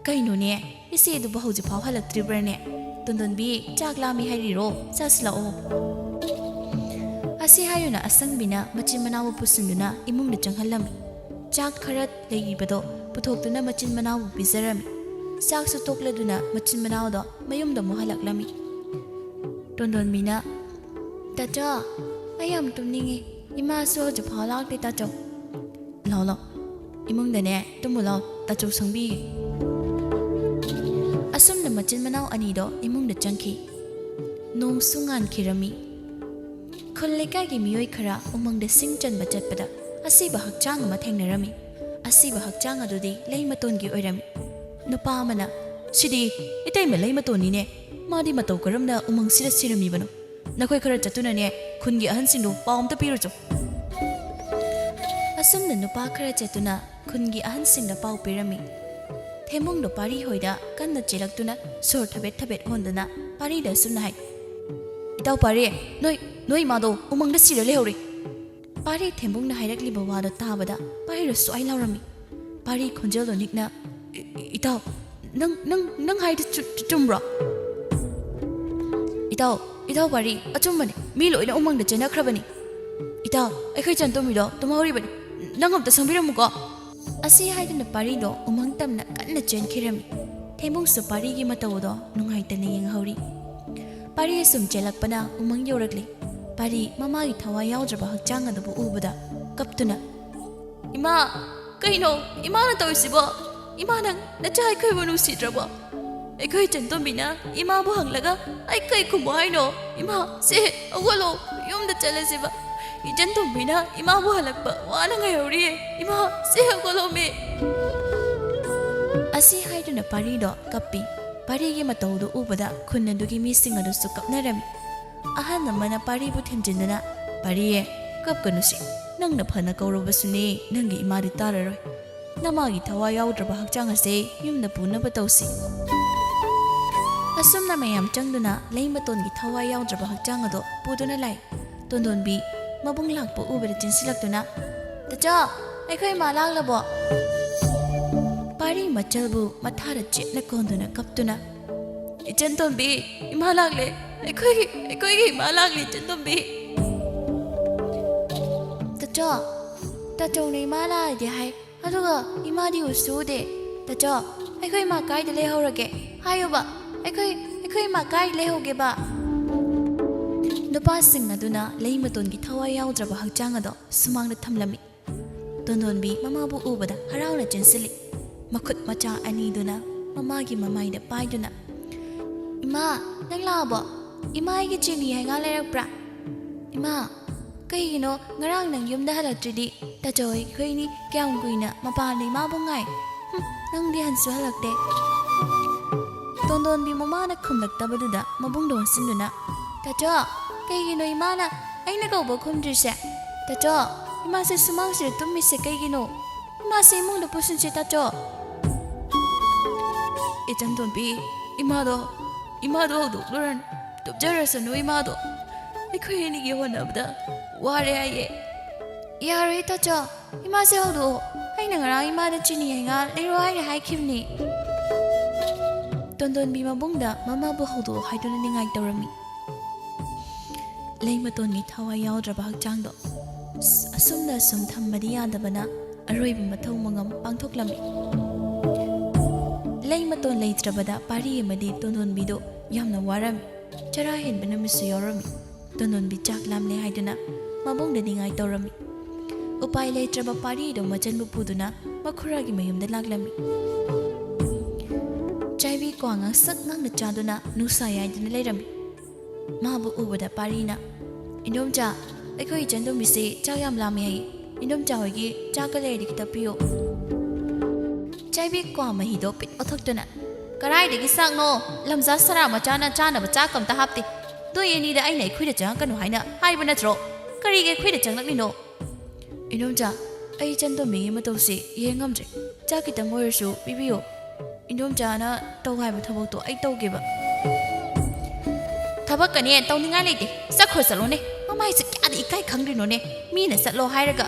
"ꯀꯩꯅꯣꯅꯦ, ꯏꯆꯦꯗꯨꯕꯨ ꯍꯧꯖꯤꯛꯐꯥꯎ ꯍꯜꯂꯛꯇ꯭ꯔꯤꯕ꯭ꯔꯥꯅꯦ? ꯇꯣꯟꯗꯣꯟꯕꯤ, ꯆꯥꯛ ꯂꯥꯝꯃꯤ ꯍꯥꯏꯔꯤꯔꯣ? ꯆꯥꯁꯤꯜꯂꯛꯑꯣ꯫" ꯑꯁꯤ ꯍꯥꯏꯗꯨꯅ ꯑꯁꯪꯕꯤꯅ ꯃꯆꯤꯟ ꯃꯅꯥꯎꯕꯨ ꯄꯨꯁꯤꯟꯗꯨꯅ ꯏꯃꯨꯡꯗ ꯆꯪꯍꯜꯂꯝꯃꯤ꯫ ꯆꯥꯛ ꯈꯔ ꯂꯩꯔꯤꯕꯗꯣ ꯄꯨꯊꯣꯛꯇꯨꯅ ꯃꯆꯤꯟ ꯃꯅꯥꯎꯕꯨ ꯄꯤꯖꯔꯝꯃꯤ꯫ ꯆꯥꯛꯁꯨ ꯇꯣꯛꯂꯗꯨꯅ ꯃꯆꯤꯟ ꯃꯅꯥꯎꯗꯣ ꯃꯌꯨꯝꯗ ꯑꯃꯨꯛ ꯍꯜꯂꯛꯂꯝꯃꯤ꯫ ꯇꯣꯟꯗꯣꯟꯕꯤꯅ, "ꯇꯥꯆꯧ, ꯑꯩ ꯌꯥꯝ ꯇꯨꯝꯅꯤꯡꯉꯤ꯫ ꯏꯃꯥꯁꯨ ꯍꯧꯖꯤꯛꯐꯥꯎ ꯂꯥꯛꯇꯦ, ꯇꯥꯆꯧ꯫" "ꯂꯥꯎ, ꯂꯥꯎ, ꯏꯃꯨꯡꯗꯅꯦ ꯇꯨꯝꯃꯨ ꯂꯥꯎ, ꯇꯥꯆꯧ ꯁꯪꯕꯤꯒꯦ꯫" ꯑꯁꯨꯝꯅ ꯃꯆꯤꯟ ꯃꯅꯥꯎ ꯑꯅꯤꯗꯣ ꯏꯃꯨꯡꯗ ꯆꯪꯈꯤ꯫ ꯅꯣꯡꯁꯨ ꯉꯥꯟꯈꯤꯔꯝꯃꯤ꯫ ꯈꯨꯜ ꯂꯩꯀꯥꯏꯒꯤ ꯃꯤꯑꯣꯏ ꯈꯔ ꯎꯃꯪꯗ ꯁꯤꯡ ꯆꯟꯕ ꯆꯠꯄꯗ ꯑꯁꯤꯕ ꯍꯛꯆꯥꯡ ꯑꯃ ꯊꯦꯡꯅꯔꯝꯃꯤ꯫ ꯑꯁꯤꯕ ꯍꯛꯆꯥꯡ ꯑꯗꯨꯗꯤ ꯂꯩ ꯃꯇꯣꯟꯒꯤ ꯑꯣꯏꯔꯝꯃꯤ꯫ ꯅꯨꯄꯥ ꯑꯃꯅ, "ꯁꯤꯗꯤ ꯏꯇꯩꯃ ꯂꯩ ꯃꯇꯣꯟꯅꯤꯅꯦ꯫ ꯃꯥꯗꯤ ꯃꯇꯧ ꯀꯔꯝꯅ ꯎꯃꯪꯁꯤꯗ ꯁꯤꯔꯝꯃꯤꯕꯅꯣ? ꯅꯈꯣꯏ ꯈꯔ ꯆꯠꯇꯨꯅꯅꯦ ꯈꯨꯟꯒꯤ ꯑꯍꯟꯁꯤꯡꯗꯨ ꯄꯥꯎ ꯑꯝꯇ ꯄꯤꯔꯨꯆꯣ꯫" ꯑꯁꯨꯝꯅ ꯅꯨꯄꯥ ꯈꯔ ꯆꯠꯇꯨꯅ ꯈꯨꯟꯒꯤ ꯑꯍꯟꯁꯤꯡꯗ ꯄꯥꯎ ꯄꯤꯔꯝꯃꯤ꯫ ꯊꯦꯝꯕꯨꯡꯗꯣ ꯄꯥꯔꯤ ꯍꯣꯏꯗ ꯀꯟꯅ ꯆꯦꯜꯂꯛꯇꯨꯅ ꯁꯣꯔ ꯊꯕꯦꯠ ꯊꯕꯦꯠ ꯍꯣꯟꯗꯨꯅ ꯄꯥꯔꯤꯗ ꯑꯁꯨꯝꯅ ꯍꯥꯏ, "ꯏꯇꯥꯎ ꯄꯥꯔꯤ, ꯅꯣꯏ, ꯅꯣꯏ ꯏꯃꯥꯗꯣ ꯎꯃꯪꯗ ꯁꯤꯔ ꯂꯩꯍꯧꯔꯦ꯫" ꯄꯥꯔꯤ ꯊꯦꯝꯕꯨꯡꯅ ꯍꯥꯏꯔꯛꯂꯤꯕ ꯋꯥꯗꯣ ꯇꯥꯕꯗ ꯄꯥꯔꯤꯗꯣ ꯁ꯭ꯋꯥꯏ ꯂꯥꯎꯔꯝꯃꯤ꯫ ꯄꯥꯔꯤ ꯈꯣꯟꯖꯦꯜꯗꯣ ꯅꯤꯛꯅ, "ꯏ-, ꯏ-, ꯏꯇꯥꯎ, ꯅꯪ, ꯅꯪ, ꯅꯪ ꯍꯥꯏꯗꯣ ꯆꯨ-, ꯆꯨ-, ꯆꯨꯝꯕ꯭ꯔꯣ?" "ꯏꯇꯥꯎ, ꯏꯇꯥꯎ ꯄꯥꯔꯤ, ꯑꯆꯨꯝꯕꯅꯤ꯫ ꯃꯤ ꯂꯣꯏꯅ ꯎꯃꯪꯗ ꯆꯦꯟꯅꯈ꯭ꯔꯕꯅꯤ꯫ ꯏꯇꯥꯎ, ꯑꯩꯈꯣꯏ ꯆꯟꯇꯣꯝꯕꯤꯗꯣ ꯇꯨꯝꯍꯧꯔꯤꯕꯅꯤ꯫ ꯅꯪ ꯑꯝꯇ ꯁꯪꯕꯤꯔꯝꯃꯨꯀꯣ꯫" ꯑꯁꯤ ꯍꯥꯏꯗꯨꯅ ꯄꯥꯔꯤꯗꯣ ꯎꯃꯪ ꯇꯝꯅ ꯀꯟꯅ ꯆꯦꯟꯈꯤꯔꯝꯃꯤ꯫ ꯊꯦꯝꯕꯨꯡꯁꯨ ꯄꯥꯔꯤꯒꯤ ꯃꯇꯧꯗꯣ ꯅꯨꯡꯉꯥꯏꯇꯅ ꯌꯦꯡꯍꯧꯔꯤ꯫ ꯄꯥꯔꯤ ꯑꯁꯨꯝ ꯆꯦꯜꯂꯛꯄꯅ ꯎꯃꯪ ꯌꯧꯔꯛꯂꯤ꯫ ꯄꯥꯔꯤ ꯃꯃꯥꯒꯤ ꯊꯋꯥꯏ ꯌꯥꯎꯗ꯭ꯔꯕ ꯍꯛꯆꯥꯡ ꯑꯗꯨꯕꯨ ꯎꯕꯗ ꯀꯞꯇꯨꯅ, "ꯏꯃꯥ, ꯀꯩꯅꯣ ꯏꯃꯥꯅ ꯇꯧꯔꯤꯁꯤꯕꯣ? ꯏꯃꯥ, ꯅꯪ ꯅꯆꯥ ꯑꯩꯈꯣꯏꯕꯨ ꯅꯨꯡꯁꯤꯗ꯭ꯔꯕꯣ? ꯑꯩꯈꯣꯏ ꯏꯆꯟꯇꯣꯝꯕꯤꯅ ꯏꯃꯥꯕꯨ ꯍꯪꯂꯒ ꯑꯩ ꯀꯩ ꯈꯨꯝꯃꯣ ꯍꯥꯏꯅꯣ? ꯏꯃꯥ, ꯁꯦ ꯍꯧꯒꯠꯂꯣ, ꯌꯨꯝꯗ ꯆꯠꯂꯁꯤꯕ꯫ ꯏꯆꯟꯇꯣꯝꯕꯤꯅ ꯏꯃꯥꯕꯨ ꯍꯜꯂꯛꯄ ꯋꯥꯅ ꯉꯥꯏꯍꯧꯔꯤꯌꯦ꯫ ꯏꯃꯥ, ꯁꯦ ꯍꯧꯒꯠꯂꯣꯃꯤ꯫" ꯑꯁꯤ ꯍꯥꯏꯗꯨꯅ ꯄꯥꯔꯤꯗꯣ ꯀꯞꯄꯤ꯫ ꯄꯥꯔꯤꯒꯤ ꯃꯇꯧꯗꯨ ꯎꯕꯗ ꯈꯨꯟ ꯑꯗꯨꯒꯤ ꯃꯤꯁꯤꯡ ꯑꯗꯨꯁꯨ ꯀꯞꯅꯔꯝꯃꯤ꯫ ꯑꯍꯜ ꯑꯃꯅ ꯄꯥꯔꯤꯕꯨ ꯊꯦꯝꯖꯤꯟꯗꯨꯅ, "ꯄꯥꯔꯤꯌꯦ, ꯀꯞꯀꯅꯨꯁꯤ꯫ ꯅꯪꯅ ꯐꯅ ꯀꯧꯔꯕꯁꯨꯅꯦ, ꯅꯪꯒꯤ ꯏꯃꯥꯗꯤ ꯇꯥꯔꯔꯣꯏ꯫ ꯅꯃꯥꯒꯤ ꯊꯋꯥꯏ ꯌꯥꯎꯗ꯭ꯔꯕ ꯍꯛꯆꯥꯡ ꯑꯁꯦ ꯌꯨꯝꯗ ꯄꯨꯅꯕ ꯇꯧꯁꯤ꯫" ꯑꯁꯨꯝꯅ ꯃꯌꯥꯝ ꯆꯪꯗꯨꯅ ꯂꯩ ꯃꯇꯣꯟꯒꯤ ꯊꯋꯥꯏ ꯌꯥꯎꯗ꯭ꯔꯕ ꯍꯛꯆꯥꯡ ꯑꯗꯣ ꯄꯨꯗꯨꯅ ꯂꯥꯛꯏ꯫ ꯇꯣꯟꯗꯣꯟꯕꯤ ꯃꯕꯨꯡ ꯂꯥꯛꯄ ꯎꯕꯗ ꯆꯦꯟꯁꯤꯜꯂꯛꯇꯨꯅ, "ꯇꯥꯆꯧ, ꯑꯩꯈꯣꯏ ꯏꯃꯥ ꯂꯥꯛꯂꯕꯣ?" ꯄꯥꯔꯤ ꯃꯆꯜꯕꯨ ꯃꯊꯥꯗ ꯆꯦꯠꯅ ꯀꯣꯟꯗꯨꯅ ꯀꯞꯇꯨꯅ, "ꯏꯆꯟꯇꯣꯝꯕꯤ, ꯏꯃꯥ ꯂꯥꯛꯂꯦ꯫ ꯑꯩꯈꯣꯏꯒꯤ, ꯑꯩꯈꯣꯏꯒꯤ ꯏꯃꯥ ꯂꯥꯛꯂꯦ, ꯏꯆꯟꯇꯣꯝꯕꯤ꯫" "ꯇꯥꯆꯧ, ꯇꯥꯆꯧꯅ ꯏꯃꯥ ꯂꯥꯛꯑꯦꯗꯤ ꯍꯥꯏ, ꯑꯗꯨꯒ ꯏꯃꯥꯗꯤ ꯎꯁꯨ ꯎꯗꯦ꯫ ꯇꯥꯆꯧ, ꯑꯩꯈꯣꯏ ꯏꯃꯥ ꯀꯥꯏꯗ ꯂꯩꯍꯧꯔꯒꯦ? ꯍꯥꯏꯌꯨꯕ, ꯑꯩꯈꯣꯏ, ꯑꯩꯈꯣꯏ ꯏꯃꯥ ꯀꯥꯏꯗ ꯂꯩꯍꯧꯒꯦꯕ?" ꯅꯨꯄꯥꯁꯤꯡ ꯑꯗꯨꯅ ꯂꯩ ꯃꯇꯣꯟꯒꯤ ꯊꯋꯥꯏ ꯌꯥꯎꯗ꯭ꯔꯕ ꯍꯛꯆꯥꯡ ꯑꯗꯣ ꯁꯨꯃꯥꯡꯗ ꯊꯝꯂꯝꯃꯤ꯫ ꯇꯣꯟꯗꯣꯟꯕꯤ ꯃꯃꯥꯕꯨ ꯎꯕꯗ ꯍꯔꯥꯎꯅ ꯆꯦꯟꯁꯤꯜꯂꯤ꯫ ꯃꯈꯨꯠ ꯃꯆꯥ ꯑꯅꯤꯗꯨꯅ ꯃꯃꯥꯒꯤ ꯃꯃꯥꯏꯗ ꯄꯥꯏꯗꯨꯅ, "ꯏꯃꯥ, ꯅꯪ ꯂꯥꯛꯑꯕꯣ? ꯏꯃꯥ, ꯑꯩꯒꯤ ꯆꯤꯅꯤ ꯍꯩꯉꯥ ꯂꯩꯔꯛꯄ꯭ꯔꯥ? ꯏꯃꯥ, ꯀꯩꯒꯤꯅꯣ ꯉꯔꯥꯡ ꯅꯪ ꯌꯨꯝꯗ ꯍꯜꯂꯛꯇ꯭ꯔꯤꯗꯤ? ꯇꯥꯆꯧ ꯑꯩꯈꯣꯏꯅꯤ ꯀꯌꯥꯝ ꯀꯨꯏꯅ ꯃꯄꯥꯟꯗ ꯏꯃꯥꯕꯨ ꯉꯥꯏ꯫ ꯍꯨꯝ, ꯅꯪꯗꯤ ꯍꯟꯁꯨ ꯍꯜꯂꯛꯇꯦ꯫" ꯇꯣꯟꯗꯣꯟꯕꯤ ꯃꯃꯥꯅ ꯈꯨꯝꯂꯛꯇꯕꯗꯨꯗ ꯃꯕꯨꯡꯗ ꯑꯣꯟꯁꯤꯟꯗꯨꯅ, "ꯇꯥꯆꯧ, ꯀꯩꯒꯤꯅꯣ ꯏꯃꯥꯅ ꯑꯩꯅ ꯀꯧꯕ ꯈꯨꯝꯗ꯭ꯔꯤꯁꯦ? ꯇꯥꯆꯧ, ꯏꯃꯥꯁꯦ ꯁꯨꯃꯥꯡꯁꯤꯗ ꯇꯨꯝꯃꯤꯁꯦ ꯀꯩꯒꯤꯅꯣ? ꯏꯃꯥꯁꯦ ꯏꯃꯨꯡꯗ ꯄꯨꯁꯤꯟꯁꯦ, ꯇꯥꯆꯧ꯫" ꯏꯆꯟꯇꯣꯝꯕꯤ, ꯏꯃꯥꯗꯣ, ꯏꯃꯥꯗꯣ ꯍꯧꯗꯣꯛꯂꯨꯔꯅꯨ꯫ ꯇꯨꯝꯖꯔꯁꯅꯨ ꯏꯃꯥꯗꯣ꯫ ꯑꯩꯈꯣꯏ ꯑꯅꯤꯒꯤ ꯍꯣꯠꯅꯕꯗ ꯋꯥꯔꯦ ꯍꯥꯏꯌꯦ꯫ ꯌꯥꯔꯣꯏ ꯇꯥꯆꯧ, ꯏꯃꯥꯁꯦ ꯍꯧꯗꯣꯛꯑꯣ꯫ ꯑꯩꯅ ꯉꯔꯥꯡ ꯏꯃꯥꯗ ꯆꯤꯅꯤ ꯍꯩꯉꯥ ꯂꯩꯔꯣ ꯍꯥꯏꯅ ꯍꯥꯏꯈꯤꯕꯅꯤ꯫ ꯇꯣꯟꯗꯣꯟꯕꯤ ꯃꯕꯨꯡꯗ ꯃꯃꯥꯕꯨ ꯍꯧꯗꯣꯛꯑꯣ ꯍꯥꯏꯗꯨꯅ ꯅꯤꯡꯉꯥꯏ ꯇꯧꯔꯝꯃꯤ꯫ ꯂꯩꯃꯇꯣꯟꯒꯤ ꯊꯋꯥꯏ ꯌꯥꯎꯗ꯭ꯔꯕ ꯍꯛꯆꯥꯡꯗꯣ ꯑꯁ-, ꯑꯁꯨꯝꯅ ꯑꯁꯨꯝ ꯊꯝꯕꯗꯤ ꯌꯥꯗꯕꯅ ꯑꯔꯣꯏꯕ ꯃꯊꯧ ꯃꯉꯝ ꯄꯥꯡꯊꯣꯛꯂꯝꯃꯤ꯫ ꯂꯩꯃꯇꯣꯟ ꯂꯩꯇ꯭ꯔꯕꯗ ꯄꯥꯔꯤ ꯑꯃꯗꯤ ꯇꯣꯟꯗꯣꯟꯕꯤꯗꯣ ꯌꯥꯝꯅ ꯋꯥꯔꯝꯃꯤ꯫ ꯆꯔꯥ ꯍꯦꯟꯕ ꯅꯨꯃꯤꯠꯁꯨ ꯌꯥꯎꯔꯝꯃꯤ꯫ ꯇꯣꯟꯗꯣꯟꯕꯤ ꯆꯥꯛ ꯂꯥꯝꯂꯦ ꯍꯥꯏꯗꯨꯅ ꯃꯕꯨꯡꯗ ꯅꯤꯡꯉꯥꯏ ꯇꯧꯔꯝꯃꯤ꯫ ꯎꯄꯥꯏ ꯂꯩꯇ꯭ꯔꯕ ꯄꯥꯔꯤꯗꯣ ꯃꯆꯟꯕꯨ ꯄꯨꯗꯨꯅ ꯃꯈꯨꯔꯥꯒꯤ ꯃꯌꯨꯝꯗ ꯂꯥꯛꯂꯝꯃꯤ꯫ ꯆꯥꯏꯕꯤ ꯀ꯭ꯋꯥ ꯉꯥꯡꯁꯛ ꯉꯥꯡꯅ ꯆꯥꯗꯨꯅ ꯅꯨꯡꯁꯥ ꯌꯥꯏꯗꯨꯅ ꯂꯩꯔꯝꯃꯤ꯫ ꯃꯥꯕꯨ ꯎꯕꯗ ꯄꯥꯔꯤꯅ, "ꯏꯟꯗꯣꯝꯆꯥ, ꯑꯩꯈꯣꯏ ꯏꯆꯟꯇꯣꯝꯕꯤꯁꯦ ꯆꯥꯛ ꯌꯥꯝ ꯂꯥꯝꯃꯦ ꯍꯥꯏꯌꯦ꯫ ꯏꯟꯗꯣꯝꯆꯥ ꯍꯣꯏꯒꯤ ꯆꯥꯛꯀ ꯂꯩꯔꯗꯤ ꯈꯤꯇ ꯄꯤꯌꯣ꯫" ꯆꯥꯏꯕꯤ ꯀ꯭ꯋꯥ ꯃꯍꯤꯗꯣ ꯄꯤꯠ ꯑꯣꯊꯣꯛꯇꯨꯅ, "ꯀꯔꯥꯏꯗꯒꯤ ꯆꯥꯛꯅꯣ? ꯂꯝꯖꯥ ꯁꯔꯥ ꯃꯆꯥꯅ ꯆꯥꯅꯕ ꯆꯥꯛ ꯑꯝꯇ ꯍꯥꯞꯇꯦ꯫ ꯅꯣꯏ ꯑꯅꯤꯗ ꯑꯩꯅ ꯑꯩꯈꯣꯏꯗ ꯆꯪꯉꯛꯀꯅꯨ ꯍꯥꯏꯅ ꯍꯥꯏꯕ ꯅꯠꯇ꯭ꯔꯣ? ꯀꯔꯤꯒꯤ ꯑꯩꯈꯣꯏꯗ ꯆꯪꯂꯛꯂꯤꯅꯣ?" "ꯏꯟꯗꯣꯝꯆꯥ, ꯑꯩ ꯏꯆꯟꯇꯣꯝꯕꯤꯒꯤ ꯃꯇꯧꯁꯤ ꯌꯦꯡ ꯉꯝꯗ꯭ꯔꯦ꯫ ꯆꯥꯛ ꯈꯤꯇꯪ ꯑꯣꯏꯔꯁꯨ ꯄꯤꯕꯤꯌꯣ꯫ ꯏꯟꯗꯣꯝꯆꯥꯅ ꯇꯧ ꯍꯥꯏꯕ ꯊꯕꯛꯇꯣ ꯑꯩ ꯇꯧꯒꯦꯕ꯫" "ꯊꯕꯛꯀꯅꯦ ꯇꯧꯅꯤꯡꯉꯥꯏ ꯂꯩꯇꯦ꯫ ꯆꯠꯈ꯭ꯔꯣ ꯆꯠꯂꯣꯅꯦ꯫ ꯃꯃꯥꯏꯁꯦ ꯀꯌꯥꯗ ꯏꯀꯥꯏ ꯈꯪꯗ꯭ꯔꯤꯅꯣꯅꯦ꯫ ꯃꯤꯅ ꯆꯠꯂꯣ ꯍꯥꯏꯔꯒ꯫"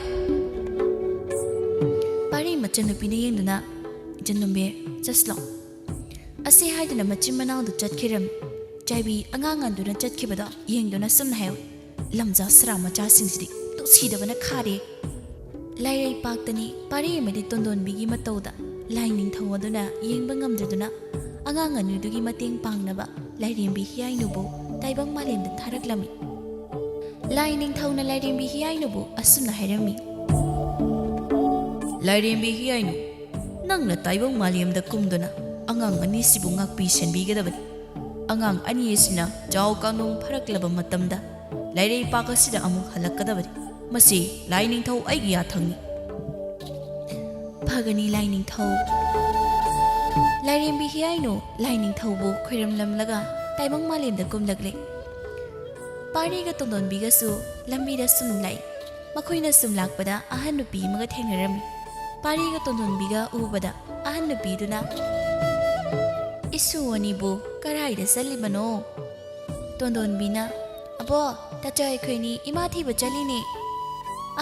ꯄꯥꯔꯤ ꯃꯆꯟꯅꯨꯄꯤꯅ ꯌꯦꯡꯗꯨꯅ, "ꯏꯆꯟꯇꯣꯝꯕꯤ, ꯆꯠꯂꯣ꯫" ꯑꯁꯤ ꯍꯥꯏꯗꯨꯅ ꯃꯆꯤꯟ ꯃꯅꯥꯎꯗꯨ ꯆꯠꯈꯤꯔꯝꯃꯤ꯫ ꯆꯥꯏꯕꯤ ꯑꯉꯥꯡ ꯑꯗꯨꯅ ꯆꯠꯈꯤꯕꯗꯣ ꯌꯦꯡꯗꯨꯅ ꯁꯨꯝꯅ ꯍꯥꯏꯍꯧꯏ, "ꯂꯝꯖꯥ ꯁꯔꯥ ꯃꯆꯥꯁꯤꯡꯁꯤꯗꯤ ꯅꯨꯡꯁꯤꯗꯕꯅ ꯈꯥꯔꯦ꯫" ꯂꯥꯏꯔꯩ ꯄꯥꯛꯇꯅꯤ ꯄꯥꯔꯤ ꯑꯃꯗꯤ ꯇꯣꯟꯗꯣꯟꯕꯤꯒꯤ ꯃꯇꯧꯗ ꯂꯥꯏ ꯅꯤꯡꯊꯧ ꯑꯗꯨꯅ ꯌꯦꯡꯕ ꯉꯝꯗ꯭ꯔꯗꯨꯅ ꯑꯉꯥꯡ ꯑꯅꯤꯗꯨꯒꯤ ꯃꯇꯦꯡ ꯄꯥꯡꯅꯕ ꯂꯥꯏꯔꯦꯝꯕꯤ ꯍꯤꯌꯥꯏꯅꯨꯕꯨ ꯇꯥꯏꯕꯪ ꯃꯥꯂꯦꯝꯗ ꯊꯥꯔꯛꯂꯝꯃꯤ꯫ ꯂꯥꯏ ꯅꯤꯡꯊꯧꯅ ꯂꯥꯏꯔꯦꯝꯕꯤ ꯍꯤꯌꯥꯏꯅꯨꯕꯨ ꯑꯁꯨꯝꯅ ꯍꯥꯏꯔꯝꯃꯤ, "ꯂꯥꯏꯔꯦꯝꯕꯤ ꯍꯤꯌꯥꯏꯅꯨ, ꯅꯪꯅ ꯇꯥꯏꯕꯪ ꯃꯥꯂꯦꯝꯗ ꯀꯨꯝꯗꯨꯅ ꯑꯉꯥꯡ ꯑꯅꯤꯁꯤꯕꯨ ꯉꯥꯛꯄꯤ ꯁꯦꯟꯕꯤꯒꯗꯕꯅꯤ꯫ ꯑꯉꯥꯡ ꯑꯅꯤ ꯑꯁꯤꯅ ꯆꯥꯎ ꯀꯥꯡꯂꯣꯡ ꯐꯔꯛꯂꯕ ꯃꯇꯝꯗ ꯂꯥꯏꯔꯩꯄꯥꯛ ꯑꯁꯤꯗ ꯑꯃꯨꯛ ꯍꯜꯂꯛꯀꯗꯕꯅꯤ꯫ ꯃꯁꯤ ꯂꯥꯏ ꯅꯤꯡꯊꯧ ꯑꯩꯒꯤ ꯌꯥꯊꯪꯅꯤ꯫" "ꯐꯒꯅꯤ ꯂꯥꯏ ꯅꯤꯡꯊꯧ꯫" ꯂꯥꯏꯔꯦꯝꯕꯤ ꯍꯤꯌꯥꯏꯅꯨ ꯂꯥꯏ ꯅꯤꯡꯊꯧꯕꯨ ꯈꯣꯏꯔꯝꯂꯝꯂꯒ ꯇꯥꯏꯕꯪ ꯃꯥꯂꯦꯝꯗ ꯀꯨꯝꯂꯛꯂꯦ꯫ ꯄꯥꯔꯤꯒ ꯇꯣꯟꯗꯣꯟꯕꯤꯒꯁꯨ ꯂꯝꯕꯤꯗ ꯁꯨꯝ ꯂꯥꯛꯏ꯫ ꯃꯈꯣꯏꯅ ꯁꯨꯝ ꯂꯥꯛꯄꯗ ꯑꯍꯟ ꯅꯨꯄꯤ ꯑꯃꯒ ꯊꯦꯡꯅꯔꯝꯃꯤ꯫ ꯄꯥꯔꯤꯒ ꯇꯣꯟꯗꯣꯟꯕꯤꯒ ꯎꯕꯗ ꯑꯍꯟ ꯅꯨꯄꯤꯗꯨꯅ, "ꯏꯁꯨ ꯑꯅꯤꯕꯨ ꯀꯔꯥꯏꯗ ꯆꯠꯂꯤꯕꯅꯣ?" ꯇꯣꯟꯗꯣꯟꯕꯤꯅ, "ꯑꯕꯣ, ꯇꯥꯆꯧ ꯑꯩꯈꯣꯏꯅꯤ ꯏꯃꯥ ꯊꯤꯕ ꯆꯠꯂꯤꯅꯦ꯫"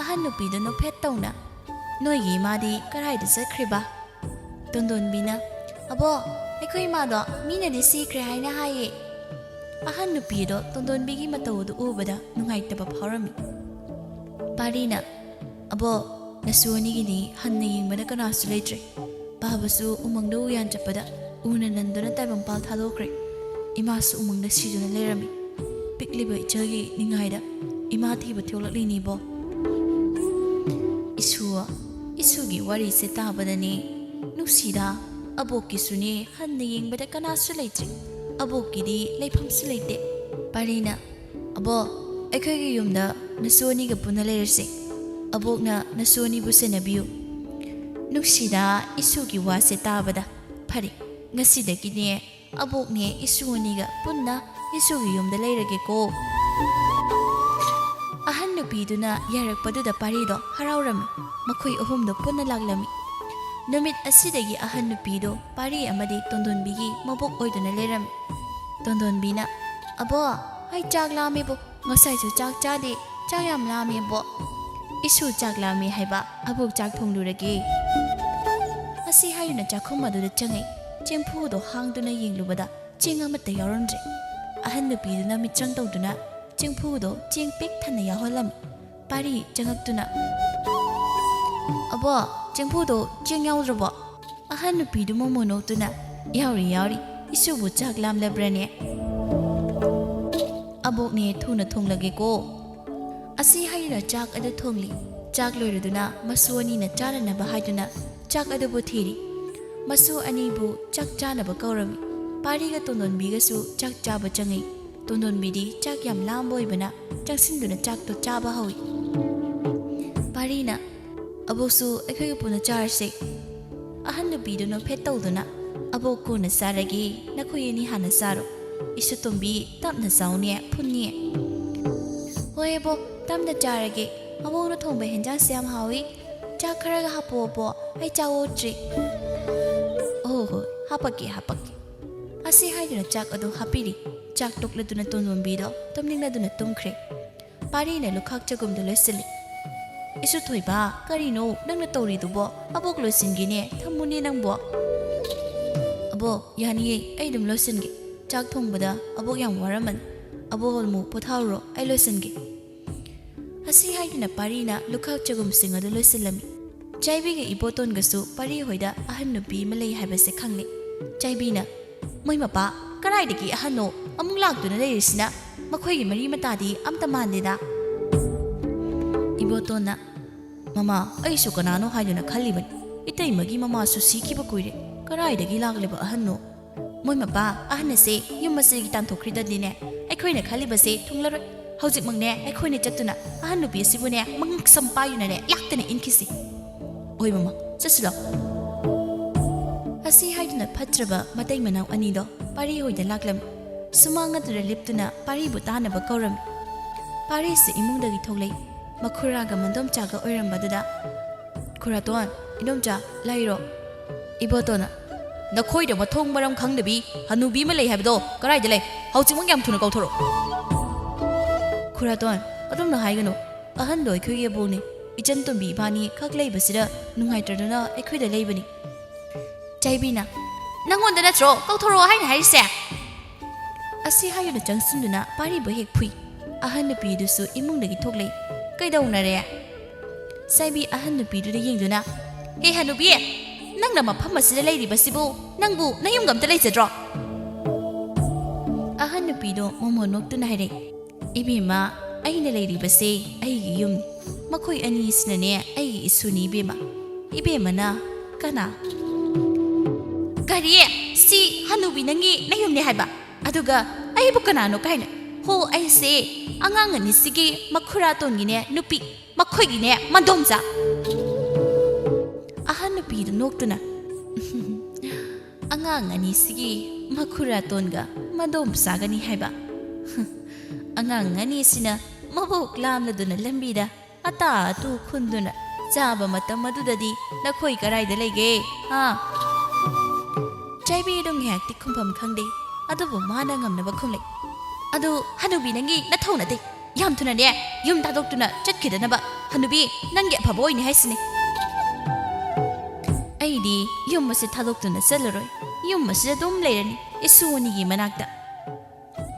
ꯑꯍꯟ ꯅꯨꯄꯤꯗꯨ ꯅꯣꯛꯐꯦꯠ ꯇꯧꯅ, "ꯅꯣꯏꯒꯤ ꯏꯃꯥꯗꯤ ꯀꯔꯥꯏꯗ ꯆꯠꯈ꯭ꯔꯤꯕ?" ꯇꯣꯟꯗꯣꯟꯕꯤꯅ, "ꯑꯕꯣ, ꯑꯩꯈꯣꯏ ꯏꯃꯥꯗꯣ ꯃꯤꯅꯗꯤ ꯁꯤꯈ꯭ꯔꯦ ꯍꯥꯏꯅ ꯍꯥꯏꯌꯦ꯫" ꯑꯍꯟ ꯅꯨꯄꯤꯗꯣ ꯇꯣꯟꯗꯣꯟꯕꯤꯒꯤ ꯃꯇꯧ ꯑꯗꯨ ꯎꯕꯗ ꯅꯨꯡꯉꯥꯏꯇꯕ ꯐꯥꯎꯔꯝꯃꯤ꯫ ꯄꯥꯔꯤꯅ, "ꯑꯕꯣ, ꯅꯁꯨ ꯑꯅꯤꯒꯤꯗꯤ ꯍꯟꯅ ꯌꯦꯡꯕꯗ ꯀꯅꯥꯁꯨ ꯂꯩꯇ꯭ꯔꯦ꯫ ꯄꯥꯕꯁꯨ ꯎꯃꯪꯗ ꯎꯌꯥꯟ ꯆꯠꯄꯗ ꯎꯅ ꯅꯟꯗꯨꯅ ꯇꯥꯏꯕꯪꯄꯥꯜ ꯊꯥꯗꯣꯛꯈ꯭ꯔꯦ꯫ ꯏꯃꯥꯁꯨ ꯎꯃꯪꯗ ꯁꯤꯗꯨꯅ ꯂꯩꯔꯝꯃꯤ꯫ ꯄꯤꯛꯂꯤꯕ ꯏꯆꯜꯒꯤ ꯅꯤꯡꯉꯥꯏꯗ ꯏꯃꯥ ꯊꯤꯕ ꯊꯣꯛꯂꯛꯂꯤꯅꯤꯕꯣ꯫" "ꯏꯁꯨ, ꯏꯁꯨꯒꯤ ꯋꯥꯔꯤꯁꯦ ꯇꯥꯕꯗꯅꯦ ꯅꯨꯡꯁꯤꯗ, ꯑꯕꯣꯛꯀꯤꯁꯨꯅꯦ ꯍꯟꯅ ꯌꯦꯡꯕꯗ ꯀꯅꯥꯁꯨ ꯂꯩꯇ꯭ꯔꯦ꯫ ꯑꯕꯣꯛꯀꯤꯗꯤ ꯂꯩꯐꯝꯁꯨ ꯂꯩꯇꯦ꯫" ꯄꯥꯔꯤꯅ, "ꯑꯕꯣ, ꯑꯩꯈꯣꯏꯒꯤ ꯌꯨꯝꯗ ꯅꯁꯨ ꯑꯅꯤꯒ ꯄꯨꯟꯅ ꯂꯩꯔꯁꯤ꯫ ꯑꯕꯣꯛꯅ ꯅꯁꯨ ꯑꯅꯤꯕꯨ ꯁꯦꯟꯅꯕꯤꯌꯨ꯫" "ꯅꯨꯡꯁꯤꯗ, ꯏꯁꯨꯒꯤ ꯋꯥꯁꯦ ꯇꯥꯕꯗ꯫ ꯐꯔꯦ, ꯉꯁꯤꯗꯒꯤꯅꯦ ꯑꯕꯣꯛꯅꯦ ꯏꯁꯨ ꯑꯅꯤꯒ ꯄꯨꯟꯅ ꯏꯁꯨꯒꯤ ꯌꯨꯝꯗ ꯂꯩꯔꯒꯦꯀꯣ꯫" ꯑꯍꯟ ꯅꯨꯄꯤꯗꯨꯅ ꯌꯥꯔꯛꯄꯗꯨꯗ ꯄꯥꯔꯤꯗꯣ ꯍꯔꯥꯎꯔꯝꯃꯤ꯫ ꯃꯈꯣꯏ ꯑꯍꯨꯝꯗꯣ ꯄꯨꯟꯅ ꯂꯥꯛꯂꯝꯃꯤ꯫ ꯅꯨꯃꯤꯠ ꯑꯁꯤꯗꯒꯤ ꯑꯍꯟ ꯅꯨꯄꯤꯗꯣ ꯄꯥꯔꯤ ꯑꯃꯗꯤ ꯇꯣꯟꯗꯣꯟꯕꯤꯒꯤ ꯃꯕꯣꯛ ꯑꯣꯏꯗꯨꯅ ꯂꯩꯔꯝꯃꯤ꯫ ꯇꯣꯟꯗꯣꯟꯕꯤꯅ, "ꯑꯕꯣ, ꯑꯩ ꯆꯥꯛ ꯂꯥꯝꯃꯦꯕꯣ, ꯉꯁꯥꯏꯁꯨ ꯆꯥꯛ ꯆꯥꯗꯦ, ꯆꯥꯛ ꯌꯥꯝ ꯂꯥꯝꯃꯦꯕꯣ꯫" "ꯏꯁꯨ ꯆꯥꯛ ꯂꯥꯝꯃꯦ ꯍꯥꯏꯕ, ꯑꯕꯣꯛ ꯆꯥꯛ ꯊꯣꯡꯂꯨꯔꯒꯦ꯫" ꯑꯁꯤ ꯍꯥꯏꯗꯨꯅ ꯆꯥꯛꯈꯨꯝ ꯑꯗꯨꯗ ꯆꯪꯉꯛꯏ꯫ ꯆꯦꯡꯐꯨꯗꯣ ꯍꯥꯡꯗꯨꯅ ꯌꯦꯡꯂꯨꯕꯗ ꯆꯦꯡ ꯑꯃꯠꯇ ꯌꯥꯎꯔꯝꯗ꯭ꯔꯦ꯫ ꯑꯍꯟ ꯅꯨꯄꯤꯗꯨꯅ ꯃꯤꯠꯆꯪ ꯇꯧꯗꯨꯅ ꯆꯦꯡꯐꯨꯗꯣ ꯆꯦꯡ ꯄꯤꯛ ꯊꯟꯅ ꯌꯥꯎꯍꯜꯂꯝꯃꯤ꯫ ꯄꯥꯔꯤ ꯆꯪꯉꯛꯇꯨꯅ, "ꯑꯕꯣ, ꯆꯦꯡꯐꯨꯗꯣ ꯆꯦꯡ ꯌꯥꯎꯗ꯭ꯔꯕꯣ?" ꯑꯍꯟ ꯅꯨꯄꯤꯗꯨ ꯃꯣꯃꯣ ꯅꯣꯛꯇꯨꯅ, "ꯌꯥꯎꯔꯤ, ꯌꯥꯎꯔꯤ꯫ ꯏꯁꯨꯕꯨ ꯆꯥꯛ ꯂꯥꯝꯂꯕ꯭ꯔꯅꯦ? ꯑꯕꯣꯛꯅꯦ, ꯊꯨꯅ ꯊꯣꯡꯂꯒꯦꯀꯣ꯫" ꯑꯁꯤ ꯍꯥꯏꯗꯨꯅ ꯆꯥꯛ ꯑꯗꯨ ꯊꯣꯡꯂꯤ꯫ ꯆꯥꯛ ꯂꯣꯏꯔꯗꯨꯅ ꯃꯁꯨ ꯑꯅꯤꯅ ꯆꯥꯅꯅꯕ ꯍꯥꯏꯗꯨꯅ ꯆꯥꯛ ꯑꯗꯨꯕꯨ ꯊꯤꯔꯤ꯫ ꯃꯁꯨ ꯑꯅꯤꯕꯨ ꯆꯥꯛ ꯆꯥꯅꯕ ꯀꯧꯔꯝꯃꯤ꯫ ꯄꯥꯔꯤꯒ ꯇꯣꯟꯗꯣꯟꯕꯤꯒꯁꯨ ꯆꯥꯛ ꯆꯥꯕ ꯆꯪꯉꯤ꯫ ꯇꯣꯟꯗꯣꯟꯕꯤꯗꯤ ꯆꯥꯛ ꯌꯥꯝ ꯂꯥꯝꯕ ꯑꯣꯏꯕꯅ ꯆꯪꯁꯤꯟꯗꯨꯅ ꯆꯥꯛꯇꯣ ꯆꯥꯕ ꯍꯧꯏ꯫ ꯄꯥꯔꯤꯅ, "ꯑꯕꯣꯛꯁꯨ ꯑꯩꯈꯣꯏꯒ ꯄꯨꯟꯅ ꯆꯥꯔꯁꯦ꯫" ꯑꯍꯟ ꯅꯨꯄꯤꯗꯨ ꯅꯣꯛꯐꯦꯠ ꯇꯧꯗꯨꯅ, "ꯑꯕꯣꯛ ꯀꯣꯟꯅ ꯆꯥꯔꯒꯦ, ꯅꯈꯣꯏ ꯑꯅꯤ ꯍꯥꯟꯅ ꯆꯥꯔꯣ꯫ ꯏꯁꯨ ꯇꯣꯝꯕꯤ, ꯇꯞꯅ ꯆꯥꯎꯅꯦ, ꯐꯨꯟꯅꯦ꯫" "ꯍꯣꯏ ꯑꯕꯣꯛ, ꯇꯞꯅ ꯆꯥꯔꯒꯦ꯫ ꯑꯕꯣꯛꯅ ꯊꯣꯡꯕ ꯍꯦꯟꯖꯥꯡꯁꯦ ꯌꯥꯝ ꯍꯥꯎꯏ꯫ ꯆꯥꯛ ꯈꯔꯒ ꯍꯥꯞꯄꯣ ꯑꯕꯣꯛ, ꯑꯩ ꯆꯥꯛ ꯑꯣꯠꯇ꯭ꯔꯤ꯫" "ꯑꯣ ꯍꯣꯏ, ꯍꯥꯄꯛꯀꯦ, ꯍꯥꯄꯛꯀꯦ꯫" ꯑꯁꯤ ꯍꯥꯏꯗꯨꯅ ꯆꯥꯛ ꯑꯗꯨ ꯍꯥꯞꯄꯤꯔꯤ꯫ ꯆꯥꯛ ꯇꯣꯛꯂꯗꯨꯅ ꯇꯣꯟꯕꯣꯝꯕꯤꯗꯣ ꯇꯨꯝꯅꯤꯡꯂꯗꯨꯅ ꯇꯨꯝꯈ꯭ꯔꯦ꯫ ꯄꯥꯔꯤꯅ ꯂꯨꯈꯥꯛ ꯆꯒꯨꯝꯗꯨ ꯂꯣꯏꯁꯤꯜꯂꯤ꯫ "ꯏꯁꯨ ꯊꯣꯏꯕ, ꯀꯔꯤꯅꯣ ꯅꯪꯅ ꯇꯧꯔꯤꯗꯨꯕꯣ? ꯑꯕꯣꯛ ꯂꯣꯏꯁꯤꯟꯒꯦꯅꯦ, ꯊꯝꯃꯨꯅꯦ ꯅꯪꯕꯣ꯫" "ꯑꯕꯣꯛ, ꯌꯥꯅꯤꯌꯦ, ꯑꯩ ꯑꯗꯨꯝ ꯂꯣꯏꯁꯤꯟꯒꯦ꯫ ꯆꯥꯛ ꯊꯣꯡꯕꯗ ꯑꯕꯣꯛ ꯌꯥꯝ ꯋꯥꯔꯝꯃꯅꯤ꯫ ꯑꯕꯣꯛ ꯍꯣꯜꯃꯨ ꯄꯣꯊꯥꯔꯨꯔꯣ, ꯑꯩ ꯂꯣꯏꯁꯤꯟꯒꯦ꯫" ꯑꯁꯤ ꯍꯥꯏꯗꯨꯅ ꯄꯥꯔꯤꯅ ꯂꯨꯈꯥꯛ ꯆꯒꯨꯝꯁꯤꯡ ꯑꯗꯨ ꯂꯣꯏꯁꯤꯜꯂꯝꯃꯤ꯫ ꯆꯥꯏꯕꯤꯒ ꯏꯕꯣꯇꯣꯟꯒꯁꯨ ꯄꯥꯔꯤ ꯍꯣꯏꯗ ꯑꯍꯟ ꯅꯨꯄꯤ ꯑꯃ ꯂꯩ ꯍꯥꯏꯕꯁꯦ ꯈꯪꯂꯦ꯫ ꯆꯥꯏꯕꯤꯅ, "ꯃꯣꯏ ꯃꯄꯥ ꯀꯔꯥꯏꯗꯒꯤ ꯑꯍꯟꯅꯣ? ꯑꯃꯨꯛ ꯂꯥꯛꯇꯨꯅ ꯂꯩꯔꯤꯁꯤꯅ? ꯃꯈꯣꯏꯒꯤ ꯃꯔꯤ ꯃꯇꯥꯗꯤ ꯑꯝꯇ ꯃꯥꯟꯗꯦꯗ꯫" ꯏꯕꯣꯇꯣꯟꯅ, "ꯃꯃꯥ, ꯑꯩꯁꯨ ꯀꯅꯥꯅꯣ ꯍꯥꯏꯗꯨꯅ ꯈꯜꯂꯤꯕꯅꯤ꯫ ꯏꯇꯩꯃꯒꯤ ꯃꯃꯥꯁꯨ ꯁꯤꯈꯤꯕ ꯀꯨꯏꯔꯦ꯫ ꯀꯔꯥꯏꯗꯒꯤ ꯂꯥꯛꯂꯤꯕ ꯑꯍꯟꯅꯣ? ꯃꯣꯏ ꯃꯄꯥ ꯑꯍꯟ ꯑꯁꯦ ꯌꯨꯝ ꯑꯁꯤꯒꯤ ꯇꯥꯟꯊꯣꯛꯈ꯭ꯔꯤꯗꯗꯤꯅꯦ, ꯑꯩꯈꯣꯏꯅ ꯈꯜꯂꯤꯕꯁꯦ ꯊꯨꯡꯂꯔꯣꯏ꯫ ꯍꯧꯖꯤꯛꯃꯛꯅꯦ ꯑꯩꯈꯣꯏꯅ ꯆꯠꯇꯨꯅ ꯑꯍꯟ ꯅꯨꯄꯤ ꯑꯁꯤꯕꯨꯅꯦ ꯃꯉꯛꯁꯝ ꯄꯥꯏꯗꯨꯅꯅꯦ ꯂꯥꯛꯇꯅ ꯏꯟꯈꯤꯁꯤ꯫ ꯑꯣꯏ ꯃꯃꯥ, ꯆꯠꯁꯤꯂꯣ꯫" ꯑꯁꯤ ꯍꯥꯏꯗꯨꯅ ꯐꯠꯇ꯭ꯔꯕ ꯃꯇꯩ ꯃꯅꯥꯎ ꯑꯅꯤꯗꯣ ꯄꯥꯔꯤ ꯍꯣꯏꯗ ꯂꯥꯛꯂꯝꯃꯤ꯫ ꯁꯨꯃꯥꯡ ꯑꯗꯨꯗ ꯂꯦꯞꯇꯨꯅ ꯄꯥꯔꯤꯕꯨ ꯇꯥꯅꯕ ꯀꯧꯔꯝꯃꯤ꯫ ꯄꯥꯔꯤꯁꯨ ꯏꯃꯨꯡꯗꯒꯤ ꯊꯣꯛꯂꯛꯏ꯫ ꯃꯈꯨꯔꯥꯒ ꯃꯟꯗꯣꯝꯆꯥꯒ ꯑꯣꯏꯔꯝꯕꯗꯨꯗ, "ꯈꯨꯔꯥꯇꯣꯟ, ꯏꯗꯣꯝꯆꯥ, ꯂꯩꯔꯣ?" ꯏꯕꯣꯇꯣꯟꯅ, "ꯅꯈꯣꯏꯗ ꯃꯊꯣꯡ ꯃꯔꯝ ꯈꯪꯗꯕꯤ ꯍꯅꯨꯕꯤ ꯑꯃ ꯂꯩ ꯍꯥꯏꯕꯗꯣ ꯀꯗꯥꯏꯗ ꯂꯩ? ꯍꯧꯖꯤꯛꯃꯛ ꯌꯥꯝ ꯊꯨꯅ ꯀꯧꯊꯣꯔꯛꯑꯣ꯫" "ꯈꯨꯔꯥꯇꯣꯟ, ꯑꯗꯨꯝꯅ ꯍꯥꯏꯒꯅꯨ꯫ ꯑꯍꯟꯗꯣ ꯑꯩꯈꯣꯏꯒꯤ ꯑꯕꯣꯛꯅꯤ꯫ ꯏꯆꯟ ꯇꯣꯝꯕꯤ ꯏꯕꯥꯅꯤ ꯈꯛ ꯂꯩꯕꯁꯤꯗ ꯅꯨꯡꯉꯥꯏꯇ꯭ꯔꯗꯨꯅ ꯑꯩꯈꯣꯏꯗ ꯂꯩꯕꯅꯤ꯫" ꯆꯥꯏꯕꯤꯅ, "ꯅꯪꯉꯣꯟꯗ ꯅꯠꯇ꯭ꯔꯣ ꯀꯧꯊꯣꯔꯛꯑꯣ ꯍꯥꯏꯅ ꯍꯥꯏꯔꯤꯁꯦ?" ꯑꯁꯤ ꯍꯥꯏꯗꯨꯅ ꯆꯪꯁꯤꯟꯗꯨꯅ ꯄꯥꯔꯤꯕꯨ ꯍꯦꯛ ꯐꯨꯏ꯫ ꯑꯍꯟ ꯅꯨꯄꯤꯗꯨꯁꯨ ꯏꯃꯨꯡꯗꯒꯤ ꯊꯣꯛꯂꯛꯏ꯫ "ꯀꯩꯗꯧꯅꯔꯦ?" ꯆꯥꯏꯕꯤ ꯑꯍꯟ ꯅꯨꯄꯤꯗꯨꯗ ꯌꯦꯡꯗꯨꯅ, "ꯍꯦ ꯍꯅꯨꯕꯤ, ꯅꯪꯅ ꯃꯐꯝ ꯑꯁꯤꯗ ꯂꯩꯔꯤꯕꯁꯤꯕꯨ ꯅꯪꯕꯨ ꯅꯌꯨꯝꯒ ꯑꯝꯇ ꯂꯩꯖꯗ꯭ꯔꯣ?" ꯑꯍꯟ ꯅꯨꯄꯤꯗꯣ ꯃꯣꯃꯣꯟ ꯅꯣꯛꯇꯨꯅ ꯍꯥꯏꯔꯛꯏ, "ꯏꯕꯦꯝꯃ, ꯑꯩꯅ ꯂꯩꯔꯤꯕꯁꯦ ꯑꯩꯒꯤ ꯌꯨꯝꯅꯤ꯫ ꯃꯈꯣꯏ ꯑꯅꯤꯁꯤꯅꯅꯦ ꯑꯩꯒꯤ ꯏꯁꯨꯅꯤ ꯏꯕꯦꯝꯃ꯫" "ꯏꯕꯦꯝꯃꯅ ꯀꯅꯥ?" "ꯀꯔꯤ? ꯁꯤ ꯍꯅꯨꯕꯤ ꯅꯪꯒꯤ ꯅꯌꯨꯝꯅꯦ ꯍꯥꯏꯕ? ꯑꯗꯨꯒ ꯑꯩꯕꯨ ꯀꯅꯥꯅꯣ ꯀꯥꯏꯅ? ꯍꯣ, ꯑꯩꯁꯦ ꯑꯉꯥꯡ ꯑꯅꯤꯁꯤꯒꯤ ꯃꯈꯨꯔꯥꯇꯣꯟꯒꯤꯅꯦ ꯅꯨꯄꯤ, ꯃꯈꯣꯏꯒꯤꯅꯦ ꯃꯟꯗꯣꯝꯆꯥ꯫" ꯑꯍꯟ ꯅꯨꯄꯤꯗꯨ ꯅꯣꯛꯇꯨꯅ, "ꯑꯉꯥꯡ ꯑꯅꯤꯁꯤꯒꯤ ꯃꯈꯨꯔꯥꯇꯣꯟꯒ ꯃꯟꯗꯣꯝꯆꯥꯒꯅꯤ ꯍꯥꯏꯕ? ꯑꯉꯥꯡ ꯑꯅꯤꯁꯤꯅ ꯃꯕꯣꯛ ꯂꯥꯝꯂꯗꯨꯅ ꯂꯝꯕꯤꯗ ꯑꯇꯥ ꯑꯇꯨ ꯈꯨꯟꯗꯨꯅ ꯆꯥꯕ ꯃꯇꯝ ꯑꯗꯨꯗꯗꯤ ꯅꯈꯣꯏ ꯀꯔꯥꯏꯗ ꯂꯩꯒꯦ, ꯍꯥ?" ꯆꯥꯏꯕꯤꯗꯣ ꯉꯥꯏꯍꯥꯛꯇꯤ ꯈꯨꯝꯐꯝ ꯈꯪꯗꯦ, ꯑꯗꯨꯕꯨ ꯃꯥꯅ ꯉꯝꯅꯕ ꯈꯨꯝꯂꯛꯏ꯫ "ꯑꯗꯨ ꯍꯅꯨꯕꯤ, ꯅꯪꯒꯤ ꯅꯊꯧ ꯅꯠꯇꯦ꯫ ꯌꯥꯝ ꯊꯨꯅꯅꯦ ꯌꯨꯝ ꯊꯥꯗꯣꯛꯇꯨꯅ ꯆꯠꯈꯤꯗꯅꯕ꯫ ꯍꯅꯨꯕꯤ, ꯅꯪꯒꯤ ꯑꯐꯕ ꯑꯣꯏꯅꯤ ꯍꯥꯏꯁꯤꯅꯤ꯫ ꯑꯩꯗꯤ ꯌꯨꯝ ꯑꯁꯤ ꯊꯥꯗꯣꯛꯇꯨꯅ ꯆꯠꯂꯔꯣꯏ꯫ ꯌꯨꯝ ꯑꯁꯤꯗ ꯑꯗꯨꯝ ꯂꯩꯔꯅꯤ, ꯏꯁꯨ ꯑꯅꯤꯒꯤ ꯃꯅꯥꯛꯇ"꯫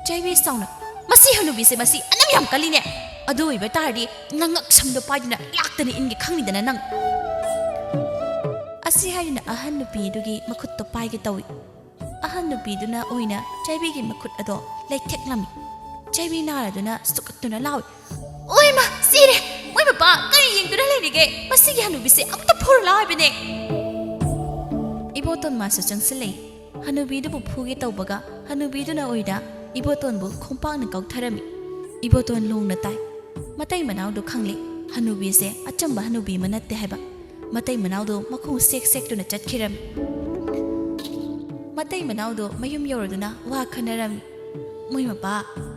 ꯆꯥꯏꯕꯤ ꯁꯥꯎꯅ, "ꯃꯁꯤ ꯍꯅꯨꯕꯤꯁꯦ, ꯃꯁꯤ ꯑꯅꯝ ꯌꯥꯝ ꯀꯜꯂꯤꯅꯦ꯫ ꯑꯗꯨ ꯑꯣꯏꯕ ꯇꯥꯔꯗꯤ ꯅꯉꯛ ꯁꯝꯗꯣ ꯄꯥꯏꯗꯨꯅ ꯂꯥꯛꯇꯅ ꯏꯟꯒꯦ ꯈꯪꯅꯤꯗꯅ ꯅꯪ"꯫ ꯑꯁꯤ ꯍꯥꯏꯗꯨꯅ ꯑꯍꯟ ꯅꯨꯄꯤ ꯑꯗꯨꯒꯤ ꯃꯈꯨꯠꯇꯣ ꯄꯥꯏꯒꯦ ꯇꯧꯏ꯫ ꯑꯍꯟ ꯅꯨꯄꯤꯗꯨꯅ ꯑꯣꯏꯅ ꯆꯥꯏꯕꯤꯒꯤ ꯃꯈꯨꯠ ꯑꯗꯣ ꯂꯩꯊꯦꯛꯂꯝꯃꯤ꯫ ꯆꯥꯏꯕꯤ ꯅꯥꯔꯗꯨꯅ ꯁꯨꯛꯀꯠꯇꯨꯅ ꯂꯥꯎꯏ, "ꯑꯣꯏꯃ, ꯁꯤꯔꯦ! ꯃꯣꯏ ꯃꯄꯥ ꯀꯔꯤ ꯌꯦꯡꯗꯨꯅ ꯂꯩꯔꯤꯒꯦ? ꯃꯁꯤꯒꯤ ꯍꯅꯨꯕꯤꯁꯦ ꯑꯃꯨꯛꯇ ꯐꯨꯔꯨ ꯂꯥꯎ ꯍꯥꯏꯕꯅꯦ!" ꯏꯕꯣꯇꯣꯟ ꯃꯥꯁꯨ ꯆꯪꯁꯤꯜꯂꯛꯏ꯫ ꯍꯅꯨꯕꯤꯗꯨꯕꯨ ꯐꯨꯒꯦ ꯇꯧꯕꯒ ꯍꯅꯨꯕꯤꯗꯨꯅ ꯑꯣꯏꯅ ꯏꯕꯣꯇꯣꯟꯕꯨ ꯈꯣꯡꯄꯥꯛꯅ ꯀꯥꯎꯊꯔꯝꯃꯤ꯫ ꯏꯕꯣꯇꯣꯟ ꯂꯣꯡꯅ ꯇꯥꯏ꯫ ꯃꯇꯩ ꯃꯅꯥꯎꯗꯨ ꯈꯪꯂꯦ, ꯍꯅꯨꯕꯤꯁꯦ ꯑꯆꯝꯕ ꯍꯅꯨꯕꯤ ꯑꯃ ꯅꯠꯇꯦ ꯍꯥꯏꯕ꯫ ꯃꯇꯩ ꯃꯅꯥꯎꯗꯨ ꯃꯈꯣꯡ ꯁꯦꯛ ꯁꯦꯛꯇꯨꯅ ꯆꯠꯈꯤꯔꯝꯃꯤ꯫ ꯃꯇꯩ ꯃꯅꯥꯎꯗꯨ ꯃꯌꯨꯝ ꯌꯧꯔꯗꯨꯅ ꯋꯥ ꯈꯟꯅꯔꯝꯃꯤ꯫ "ꯃꯣꯏ ꯃꯄꯥ,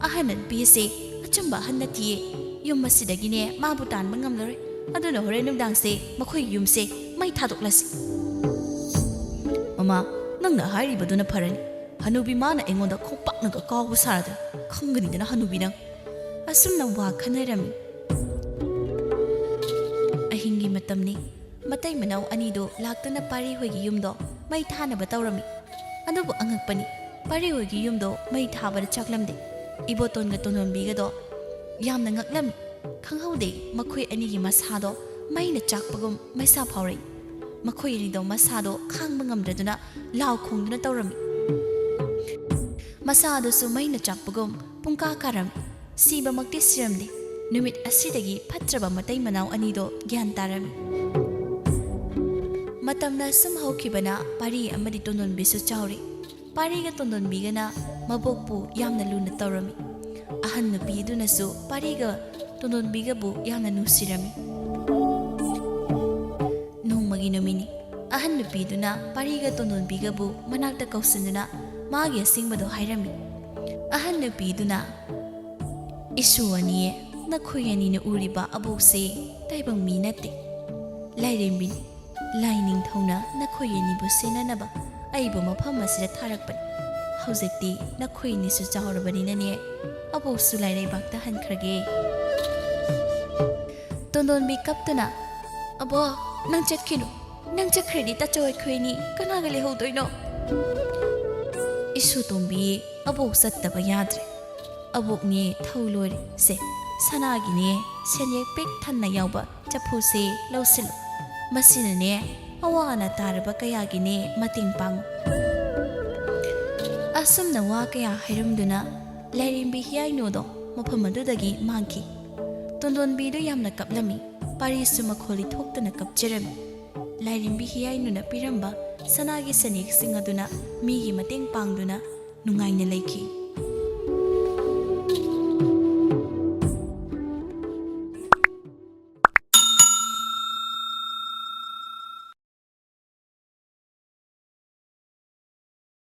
ꯑꯍꯟ ꯅꯨꯄꯤꯁꯦ ꯑꯆꯝꯕ ꯑꯍꯟ ꯅꯠꯇꯤꯌꯦ꯫ ꯌꯨꯝ ꯑꯁꯤꯗꯒꯤꯅꯦ ꯃꯥꯕꯨ ꯇꯥꯟꯕ ꯉꯝꯂꯔꯣꯏ꯫ ꯑꯗꯨꯅ ꯍꯣꯔꯦꯟ ꯅꯨꯡꯗꯥꯡꯁꯦ ꯃꯈꯣꯏꯒꯤ ꯌꯨꯝꯁꯦ ꯃꯩ ꯊꯥꯗꯣꯛꯂꯁꯤ"꯫ "ꯃꯃꯥ, ꯅꯪꯅ ꯍꯥꯏꯔꯤꯕꯗꯨꯅ ꯐꯔꯅꯤ꯫ ꯍꯅꯨꯕꯤ ꯃꯥꯅ ꯑꯩꯉꯣꯟꯗ ꯈꯣꯡꯄꯥꯛꯅꯒ ꯀꯥꯎꯕ ꯁꯥꯔꯗꯅ, ꯈꯪꯒꯅꯤꯗꯅ ꯍꯅꯨꯕꯤ ꯅꯪ"꯫ ꯑꯁꯨꯝꯅ ꯋꯥ ꯈꯟꯅꯔꯝꯃꯤ꯫ ꯑꯍꯤꯡꯒꯤ ꯃꯇꯝꯅꯤ꯫ ꯃꯇꯩ ꯃꯅꯥꯎ ꯑꯅꯤꯗꯨ ꯂꯥꯛꯇꯨꯅ ꯄꯥꯔꯤ ꯍꯣꯏꯒꯤ ꯌꯨꯝꯗꯣ ꯃꯩ ꯊꯥꯅꯕ ꯇꯧꯔꯝꯃꯤ꯫ ꯑꯗꯨꯕꯨ ꯑꯉꯛꯄꯅꯤ, ꯄꯥꯔꯤ ꯍꯣꯏꯒꯤ ꯌꯨꯝꯗꯣ ꯃꯩ ꯊꯥꯕꯗ ꯆꯥꯛꯂꯝꯗꯦ꯫ ꯏꯕꯣꯇꯣꯟꯒ ꯇꯣꯟꯗꯣꯟꯕꯤꯒꯗꯣ ꯌꯥꯝꯅ ꯉꯛꯂꯝꯃꯤ꯫ ꯈꯪꯍꯧꯗꯦ ꯃꯈꯣꯏ ꯑꯅꯤꯒꯤ ꯃꯁꯥꯗꯣ ꯃꯩꯅ ꯆꯥꯛꯄꯒꯨꯝ ꯃꯩꯁꯥ ꯐꯥꯎꯔꯛꯏ꯫ ꯃꯈꯣꯏ ꯑꯅꯤꯗꯣ ꯃꯁꯥꯗꯣ ꯈꯥꯡꯕ ꯉꯝꯗ꯭ꯔꯗꯨꯅ ꯂꯥꯎ ꯈꯣꯡꯗꯨꯅ ꯇꯧꯔꯝꯃꯤ꯫ ꯃꯁꯥ ꯑꯗꯨꯁꯨ ꯃꯩꯅ ꯆꯥꯛꯄꯒꯨꯝ ꯄꯨꯡꯀꯥ ꯀꯥꯔꯝꯃꯤ꯫ ꯁꯤꯕꯃꯛꯇꯤ ꯁꯤꯔꯝꯗꯦ꯫ ꯅꯨꯃꯤꯠ ꯑꯁꯤꯗꯒꯤ ꯐꯠꯇ꯭ꯔꯕ ꯃꯇꯩ ꯃꯅꯥꯎ ꯑꯅꯤꯗꯣ ꯒ꯭ꯌꯥꯟ ꯇꯥꯔꯝꯃꯤ꯫ ꯃꯇꯝꯅ ꯁꯨꯝ ꯍꯧꯈꯤꯕꯅ ꯄꯥꯔꯤ ꯑꯃꯗꯤ ꯇꯣꯟꯗꯣꯟꯕꯤꯁꯨ ꯆꯥꯎꯔꯤ꯫ ꯄꯥꯔꯤꯒ ꯇꯣꯟꯗꯣꯟꯕꯤꯒꯅ ꯃꯕꯣꯛꯄꯨ ꯌꯥꯝꯅ ꯂꯨꯅ ꯇꯧꯔꯝꯃꯤ꯫ ꯑꯍꯟ ꯅꯨꯄꯤ ꯑꯗꯨꯅꯁꯨ ꯄꯥꯔꯤꯒ ꯇꯣꯟꯗꯣꯟꯕꯤꯒꯕꯨ ꯌꯥꯝꯅ ꯅꯨꯡꯁꯤꯔꯝꯃꯤ꯫ ꯅꯣꯡꯃꯒꯤ ꯅꯨꯃꯤꯠꯅꯤ꯫ ꯑꯍꯟ ꯅꯨꯄꯤꯗꯨꯅ ꯄꯥꯔꯤꯒ ꯇꯣꯟꯗꯣꯟꯕꯤꯒꯕꯨ ꯃꯅꯥꯛꯇ ꯀꯧꯁꯤꯟꯗꯨꯅ ꯃꯥꯒꯤ ꯑꯁꯦꯡꯕꯗꯣ ꯍꯥꯏꯔꯝꯃꯤ꯫ ꯑꯍꯟ ꯅꯨꯄꯤꯗꯨꯅ, "ꯏꯁꯨ ꯑꯅꯤ, ꯅꯈꯣꯏ ꯑꯅꯤꯅ ꯎꯔꯤꯕ ꯑꯕꯣꯛꯁꯦ ꯇꯥꯏꯕꯪ ꯃꯤ ꯅꯠꯇꯦ, ꯂꯥꯏꯔꯦꯝꯕꯤꯅꯤ꯫ ꯂꯥꯏ ꯅꯤꯡꯊꯧꯅ ꯅꯈꯣꯏ ꯑꯅꯤꯕꯨ ꯁꯦꯟꯅꯅꯕ ꯑꯩꯕꯨ ꯃꯐꯝ ꯑꯁꯤꯗ ꯊꯥꯔꯛꯄꯅꯤ꯫ ꯍꯧꯖꯤꯛꯇꯤ ꯅꯈꯣꯏꯅꯤꯁꯨ ꯆꯥꯎꯔꯕꯅꯤꯅꯅꯦ, ꯑꯕꯣꯛꯁꯨ ꯂꯥꯏꯔꯩꯕꯥꯛꯇ ꯍꯟꯈ꯭ꯔꯒꯦ꯫ ꯇꯣꯟꯗꯣꯟꯕꯤ ꯀꯞꯇꯨꯅ, "ꯑꯕꯣꯛ, ꯅꯪ ꯆꯠꯈꯤꯅꯨ꯫ ꯅꯪ ꯆꯠꯈ꯭ꯔꯗꯤ ꯇꯥꯆꯧ ꯑꯩꯈꯣꯏꯅꯤ ꯀꯅꯥꯒ ꯂꯩꯍꯧꯗꯣꯏꯅꯣ?" ꯏꯁꯨ ꯇꯣꯝꯕꯤ, ꯑꯕꯣꯛ ꯆꯠꯇꯕ ꯌꯥꯗ꯭ꯔꯦ꯫ ꯑꯕꯣꯛꯅꯦ ꯊꯧ ꯂꯣꯏꯔꯦ꯫ ꯁꯦ, ꯁꯅꯥꯒꯤꯅꯦ ꯁꯦꯟꯌꯦꯛ ꯄꯤꯛ ꯊꯟꯅ ꯌꯥꯎꯕ ꯆꯐꯨꯁꯦ ꯂꯧꯁꯤꯜꯂꯨ꯫ ꯃꯁꯤꯅꯅꯦ ꯑꯋꯥ ꯑꯅꯥ ꯇꯥꯔꯕ ꯀꯌꯥꯒꯤꯅꯦ ꯃꯇꯦꯡ ꯄꯥꯡꯉꯨ꯫ ꯑꯁꯨꯝꯅ ꯋꯥ ꯀꯌꯥ ꯍꯥꯏꯔꯝꯗꯨꯅ ꯂꯥꯏꯔꯦꯝꯕꯤ ꯍꯤꯌꯥꯏꯅꯨꯗꯣ ꯃꯐꯝ ꯑꯗꯨꯗꯒꯤ ꯃꯥꯡꯈꯤ꯫ ꯇꯣꯟꯗꯣꯟꯕꯤꯗꯨ ꯌꯥꯝꯅ ꯀꯞꯂꯝꯃꯤ꯫ ꯄꯥꯔꯤꯁꯨ ꯃꯈꯣꯜꯂꯤ ꯊꯣꯛꯇꯅ ꯀꯞꯆꯔꯝꯃꯤ꯫ ꯂꯥꯏꯔꯦꯝꯕꯤ ꯍꯤꯌꯥꯏꯅꯨꯅ ꯄꯤꯔꯝꯕ ꯁꯅꯥꯒꯤ ꯁꯦꯟꯌꯦꯛꯁꯤꯡ ꯑꯗꯨꯅ ꯃꯤꯒꯤ ꯃꯇꯦꯡ ꯄꯥꯡꯗꯨꯅ ꯅꯨꯡꯉꯥꯏꯅ ꯂꯩꯈꯤ꯫